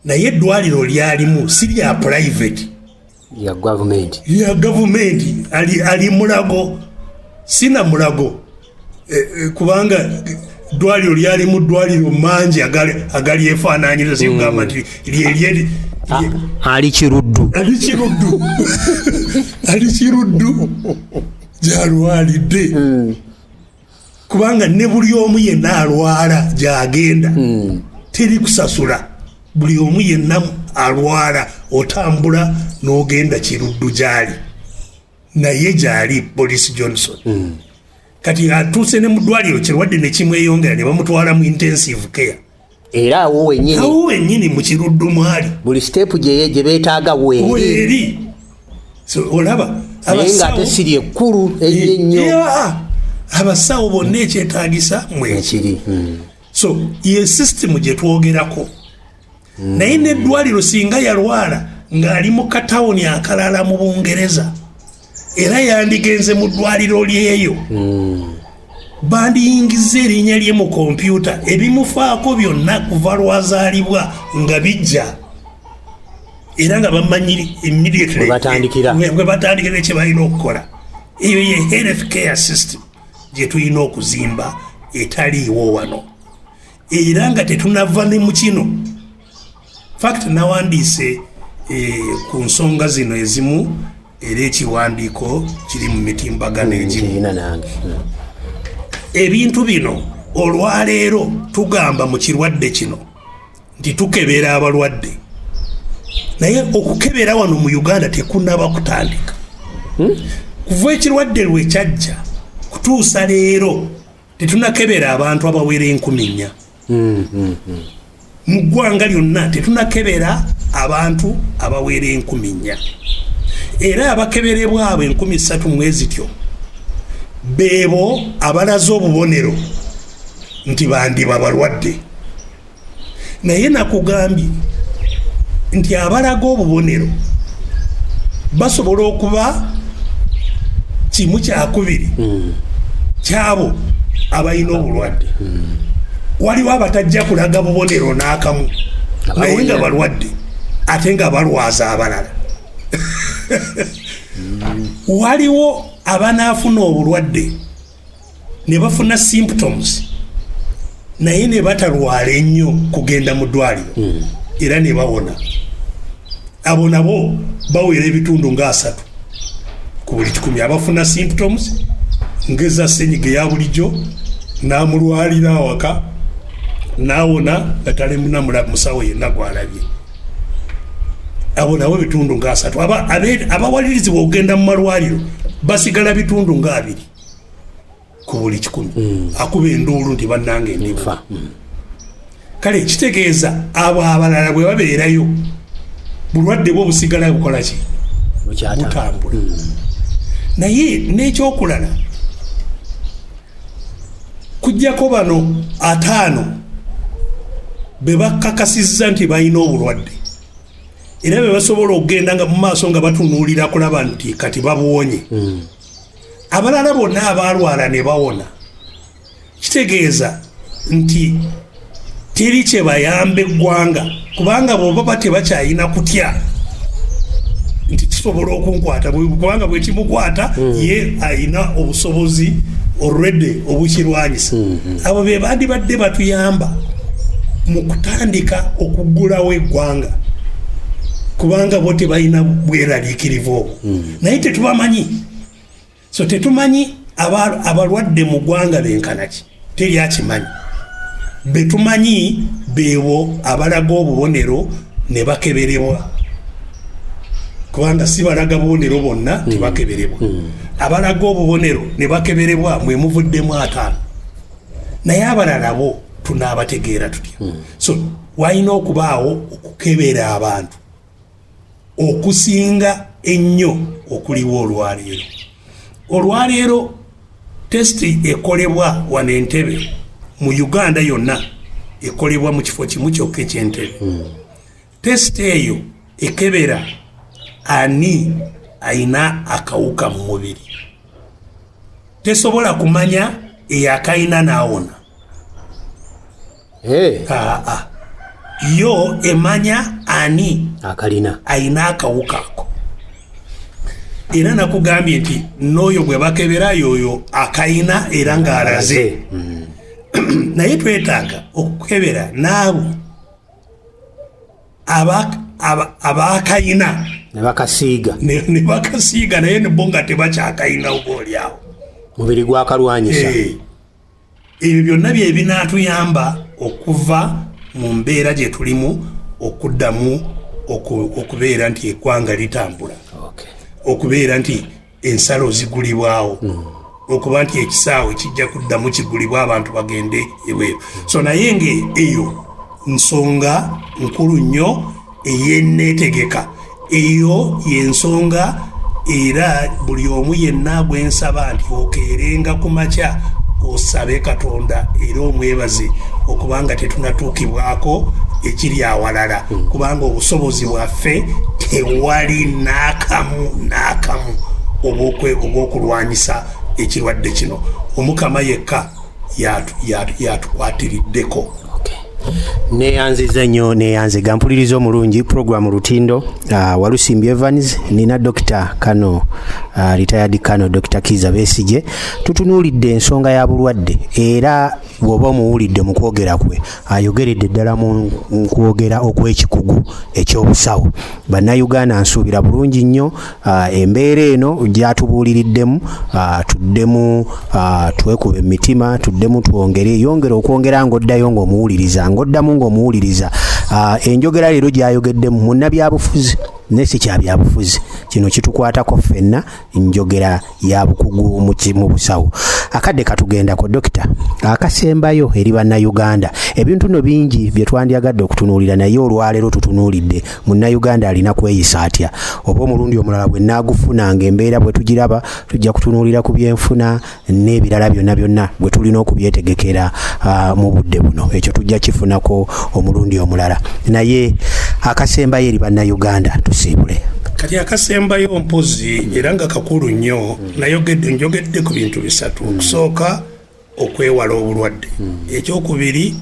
naye eddwaliro lyalimu si lya private, ya gavumenti. Ya gavumenti. Ali Mulago, sina Mulago, kubanga ddwaliro lyalimu ddwaliro mangi agali efaananyiriza, sikugamba nti lyerye. Ali Kiruddu. Ali Kiruddu, ali Kiruddu gyalwalidde, kubanga ne buli omu yenna alwala gyagenda, teri kusasula. Buli omu yenna alwala otambula n'ogenda Kiruddu gyali, naye gyali Boris Johnson. Kati atuuse ne mu ddwaliro, kirwadde ne kimweyongera, ne bamutwala mu intensive care. Era awo wennyini? Awo wennyini mu Kiruddu mwali. Buli step gye beetaaga weeri. Weeri. So olaba naye ng'ate siri ekkulu ennyo ennyo. Yeah. Abasawo bonna ekyetaagisa mwekiri. Ekiri. So ye system gye twogerako. Naye n'eddwaliro, singa yalwala ng'ali mu katawuni akalala mu Bungereza, era yandigenze mu ddwaliro lyeyo, bandiyingiza erinnya lye mu kompyuta, ebimufaako byonna kuva lwazaalibwa nga bijja, era nga bamanyi immediately bwe batandikira. Bwe batandikira kye balina okukola. Eyo ye health care system gye tulina okuzimba, etaliiwo wano, era nga tetunava ne mu kino. Fact, nawandiise ku nsonga zino ezimu, era ekiwandiiko kiri mu mitimbagano egimu. Kirina nange. Ebintu bino olwaleero tugamba mu kirwadde kino nti tukebera abalwadde, naye okukebera wano mu Uganda tekunaba kutandika. Kuva ekirwadde lwe kyajja kutuusa leero, tetunakebera abantu abawera 4000 mu ggwanga lyonna. Tetunakebera abantu abawera 4000, era abakeberebwa abo 3000 mwezityo beebo abalaze obubonero nti bandiba balwadde. Naye nakugambye Nti abalaga obubonero basobola okuba 1/2 kyabo abalina obulwadde. Waliwo abatajja kulaga bubonero n'akamu, naye nga balwadde ate nga balwaza abalala. Waliwo abanaafuna obulwadde ne bafuna symptoms naye ne batalwala ennyo kugenda mu ddwaliro, era ne bawona. Abo nabo bawera ebitundu nga 30 ku buli 100, abafuna symptoms ngeza senyiga eya bulijjo, n'amulwalira awaka n'awona nga talemuna musawo yenna gwalabye. Abo nabo bitundu nga 30. Abawalirizibwa okugenda mu malwaliro basigala bitundu nga 20 ku buli 100. Akuba enduulu nti bannange ndifa. Kale kitegeeza abo abalala bwe babeerayo, bulwadde bwo busigala bukola ki? Butambula. Naye n'ekyokulala, kujjako bano 50 be bakakasizza nti balina obulwadde, era be basobola okugenda nga mu maaso nga batunuulira kulaba nti kati babuwonye. Abalala bonna abalwala ne bawona, kitegeeza nti teri kye bayamba eggwanga, kubanga bw'oba tebakyayina kutya nti kisobola okunkwata, kubanga bwe kimukwata ye ayina obusobozi already obukirwanyisa. Abo be bandibadde batuyamba mu kutandika okuggulawo eggwanga, kubanga bo tebalina bweraliikirivu obwo. Naye tetubamanyi, so tetumanyi abalwadde mu ggwanga benkanaki, teri akimanyi. Betumanyi beebo abalaga obubonero ne bakeberebwa, kubanga si balaga bubonero bonna tebakeberebwa. Abalaga obubonero ne bakeberebwa mwe muvuddemu 50, naye abalala bo tunaabategeera tutya? So walina okubaawo okukebera abantu okusinga ennyo okuliwo olwaleero. Olwaleero test ekolebwa wano Entebe, mu Uganda yonna ekolebwa mu kifo kimu kyokka eky'Entebe. Test eyo ekebera ani ayina akawuka mu mubiri, tesobola kumanya eyakayina n'awona. Aa, yo emanya ani akalina, ayina akawuka ako. Era nakugambye nti n'oyo gwe bakebera yoyo akayina era ng'alaze. Naye twetaaga okukebera n'abo abakayina ne bakasiiga, ne bakasiiga, naye nebo nga tebakyakayina, oba oliawo mubiri gwakalwanyisa. Ebyo byonna bye binaatuyamba okuva mu mbeera gye tulimu okuddamu okubeera nti eggwanga litambula, okubeera nti ensalo zigulibwawo, okuba nti ekisaawe kijja kuddamu kigulibwa, abantu bagende ebweru. So naye nga eyo nsonga nkulu nnyo eyenneetegeka, eyo yensonga. Era buli omu yenna gwensaba nti okeerenga ku makya osabe Katonda era omwebaze okubanga tetunatuukibwako ekiri awalala, kubanga obusobozi bwaffe tewali n'akamu n'akamu obw'okulwanyisa ekirwadde kino. Omukama yekka yatukwatiriddeko. Neyanziza nnyo, neyanziga mpuliriza omulungi program Lutindo. Walusimbi Evans, nina Dr. Kano, retired Kano Dr. Kiza Besije. Tutunuulidde ensonga ya bulwadde, era bw'oba omuwulidde mu kwogera kwe, ayogeredde ddala mu kwogera okw'ekikugu ekyobusawo. Bannayuganda, nsuubira bulungi nnyo embeera eno gyatubuuliriddemu, tuddemu twekuba emitima, tuddemu twongere yongera okwongera ng'oddayo ng'omuwuliriza, ng'oddamu ng'omuwuliriza. Enjogera leero gy'ayogeddemu munnabyabufuzi naye si kya byabufuzi, kino kitukwatako ffenna, njogera ya bukugu mu busawo. Akadde katugendako, dokita, akasembayo eri Bannayuganda. Ebintu no bingi bye twandyagadde okutunuulira, naye olwaleero tutunuulidde Munnayuganda alina kweyisa atya. Oba omulundi omulala bwe naagufuna ng'embeera bwe tugiraba, tujja kutunuulira ku byenfuna n'ebirala byonna byonna bwe tulina okubyetegekera mu budde buno. Ekyo tujja kifunako omulundi omulala. Naye Akasembayo eri Bannayuganda, tusiibule. Kati akasembayo mpozi era nga kakulu nnyo, nayogedde, njogedde ku bintu bisatu. Okusooka, okwewala obulwadde. Ekyokubiri,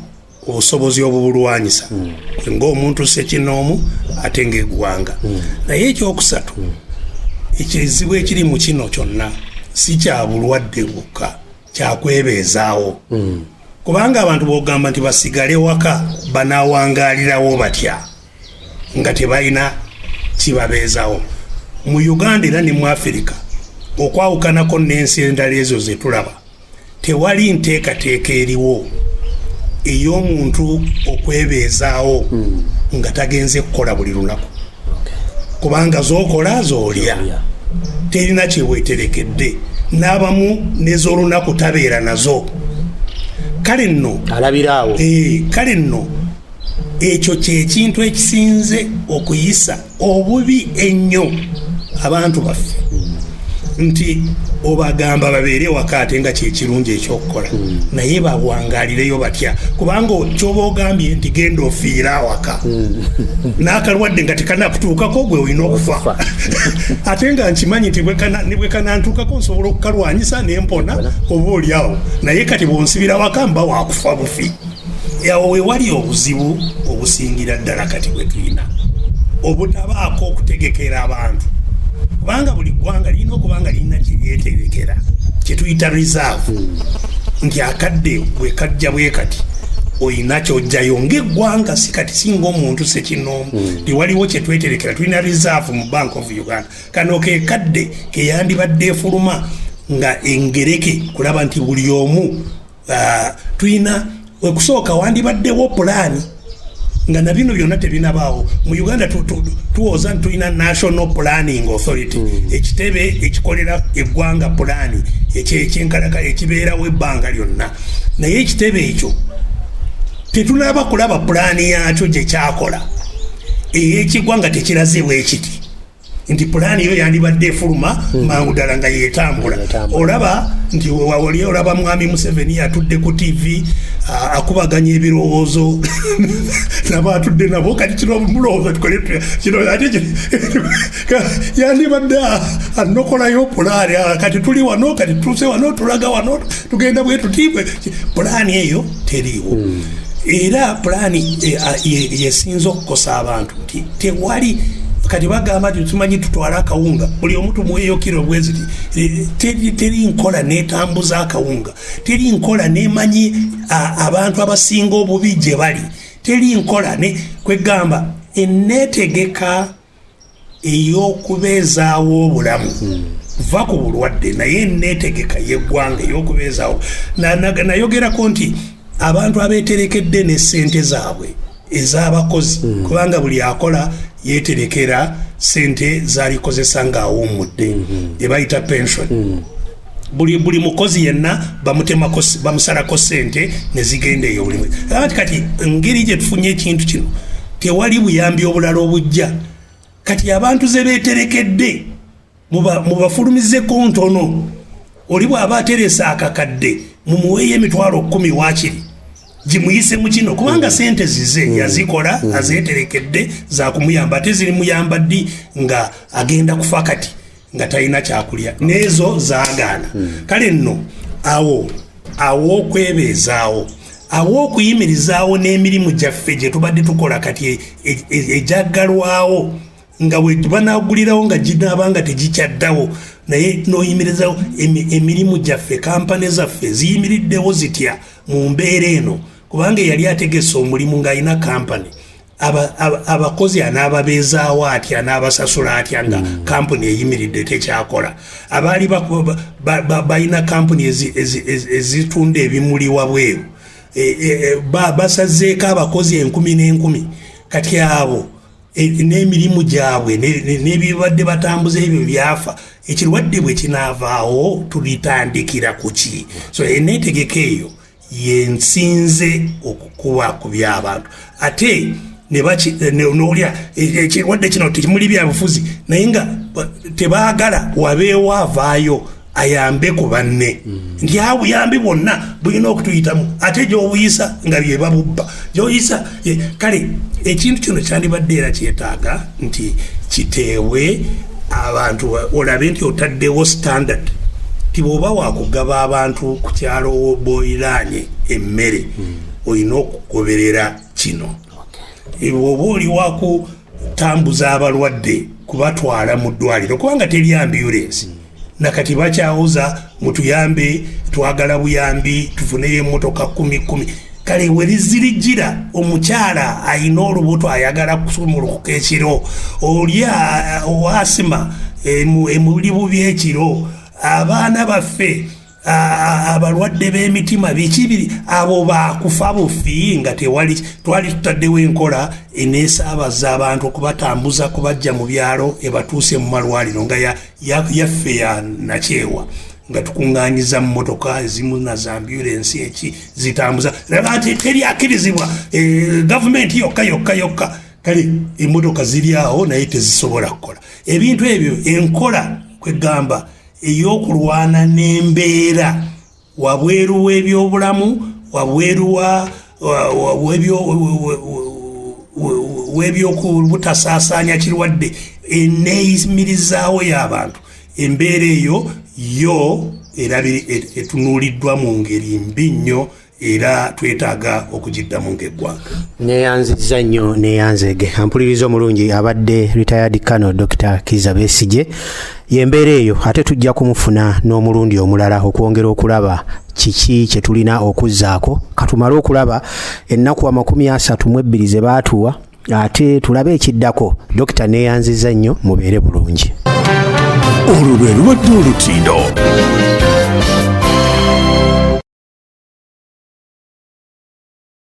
obusobozi obubulwanyisa ng'omuntu sekinoomu ate ng'eggwanga. Naye ekyokusatu, ekizibu ekiri mu kino kyonna si kya bulwadde bwokka, kyakwebeezaawo, kubanga abantu bwogamba nti basigale waka, banawangaalirawo batya nga tebalina kibabeezawo? Mu Uganda era ne mu Afirika, okwawukanako n'ensi endala ezo zetulaba, tewali nteekateeka eriwo ey'omuntu okwebeezaawo nga tagenze kukola buli lunaku, kubanga zokola zolya, terina kyeweterekedde, n'abamu nez'olunaku tabeera nazo. Kale nno alabiraawo. Kale nno ekyo kyekintu ekisinze okuyisa obubi ennyo abantu baffe, nti obagamba babeere waka ate nga kyekirungi ekyokukola, naye bawangalireyo batya? Kubanga kyoba ogambye nti genda ofiire awaka n'akalwadde nga tekanakutuukako, gwe olina okufa, ate nga nkimanyi nti ne bwe kanantuukako nsobola okukalwanyisa nempona oba oliawo. Naye kati bwonsibira waka, mba wakufa bufi. Awo wewali obuzibu obusingira ddala kati bwe tulina, obutabaako okutegekera abantu, kubanga buli ggwanga lirina okuba nga lirina kyeryeterekera kyetuyita reserve, nti akadde bwe kajja bwe kati oyina kyojjayo ng'eggwanga, si kati singa omuntu sekinoomu. Tewaliwo kyetweterekera. Tulina reserve mu Bank of Uganda. Kano ke kadde keyandibadde efuluma nga engereke kulaba nti buli omu tulina okusooka wandibaddewo pulaani nga na bino byonna tebinabaawo. Mu Uganda tuwooza nti tulina National Planning Authority, ekitebe ekikolera eggwanga pulaani ekyenkalaka ekibeerawo ebbanga lyonna, naye ekitebe ekyo tetunaba kulaba pulaani yakyo gye kyakola ey'ekiggwanga. Tekiraze bwe kiti nti pulaani yo yandibadde efuluma mangu ddala nga yetambula. Yetambula. Olaba nti oli olaba mwami Museveni atudde ku TV, akubaganya ebirowoozo nabo atudde nabo. Kati kino mulowooza tukole tutya? Kino ate yandibadde anokolayo pulaani. Kati tuli wano, kati tutuuse wano, tulaga wano, tugenda bwe tuti. Pulaani eyo teriiwo. Era pulaani yesinza okukosa abantu nti tewali. Kati bagamba nti tumanyi tutwale akawunga, buli omu tumuweeyo kiro bweziti. Teri nkola netambuza akawunga, teri nkola nemanyi abantu abasinga obubi gye bali, teri nkola ne kwegamba eneetegeka ey'okubeezaawo obulamu. Va ku bulwadde, naye eneetegeka y'eggwanga ey'okubeezaawo. Nayogerako nti abantu abeeterekedde ne ssente zaabwe ez'abakozi, kubanga buli akola yeeterekera ssente zalikozesa ng'awummudde, ebayita pension. Buli mukozi yenna bamutemako, bamusalako ssente ne zigenda eyo buli mwezi. Ati kati engeri gye tufunye ekintu kino, tewali buyambi obulala obujja. Kati abantu ze beeterekedde mubafulumizeko ntono. Oli bw'aba ateresa akakadde, mumuweeyo 100,000 waakiri gimuyise mu kino, kubanga sente zize yazikola, azeeterekedde zakumuyamba. Ate zirimuyamba ddi nga agenda kufa kati nga talina kyakulya, n'ezo zaagaana? Kale nno awo aw'okwebeezaawo, aw'okuyimirizaawo n'emirimu gyaffe gye tubadde tukola kati ejaggalwawo, nga bwe banagulirawo nga ginaaba nga tegikyaddawo, naye n'oyimirizawo emirimu gyaffe. Kampani zaffe ziyimiriddewo zitya mu mbeera eno? Kubanga eyali ategese omulimu ng'alina kampani, abakozi anaababeezaawo atya, anaabasasula atya nga kampuni eyimiridde tekyakola? Abaali balina kampuni ezitunda ebimuli wabweru, basazeeko abakozi enkumi n'enkumi. Kati abo n'emirimu gyabwe n'ebibadde batambuza ebyo byafa. Ekirwadde bwe kinaavaawo, tulitandikira ku ki? So eneetegeka eyo yensinze okukuba ku by'abantu. Ate nolya ekirwadde kino tekimuli byabufuzi, naye nga tebaagala wabeewo avaayo ayambe ku banne, nti abuyambi bwonna bulina okutuyitamu, ate gyobuyisa nga byebabubba gyoyisa. Kale Ekintu kino kyandibadde era kyetaaga nti kiteebwe abantu, olabe nti otaddewo standard ti bw'oba wakugaba abantu ku kyalo boiraanye emmere, olina okugoberera kino. Bw'oba oli wakutambuza abalwadde kubatwala mu ddwaliro, kubanga teri ambulensi nakati, bakyawoza mutuyambe, twagala buyambi, tufuneyo emmotoka kumi kumi. Kale werizirijira omukyala ayina olubuto ayagala kusumulukuka ekiro, oli owasima emuli bubi ekiro, abaana baffe abalwadde b'emitima, biki biri, abo bakufa bufi nga tewali. Twali tutaddewo enkola eneesaabaza abantu okubatambuza, kubajja mu byalo ebatuuse mu malwaliro, nga yaffe ya nakyewa, nga tukuŋŋanyiza mu motoka ezimu na za ambulensi eki zitambuza. Ati teri akkirizibwa, gavumenti yokka yokka yokka. Kale emotoka ziri awo naye tezisobola kukola ebintu ebyo. Enkola kwegamba ey'okulwana n'embeera wabweru w'ebyobulamu, wabweru w'ebyokubutasaasaanya kirwadde, eneeyimirizaawo y'abantu, embeera eyo yo era etunuuliddwa mu ngeri mbi nnyo, era twetaaga okugiddamu ng'eggwanga. Neyanziza nnyo, neyanzege. Ampuliriza omulungi, abadde retired Colonel Dr Kiza Besigye. Yembeera eyo, ate tujja kumufuna n'omulundi omulala okwongera okulaba kiki kye tulina okuzzaako. Katumale okulaba ennaku 32 ze baatuwa, ate tulabe ekiddako. Dokita, neyanziza nnyo, mubeere bulungi. Olwo lwe lubadde olutindo.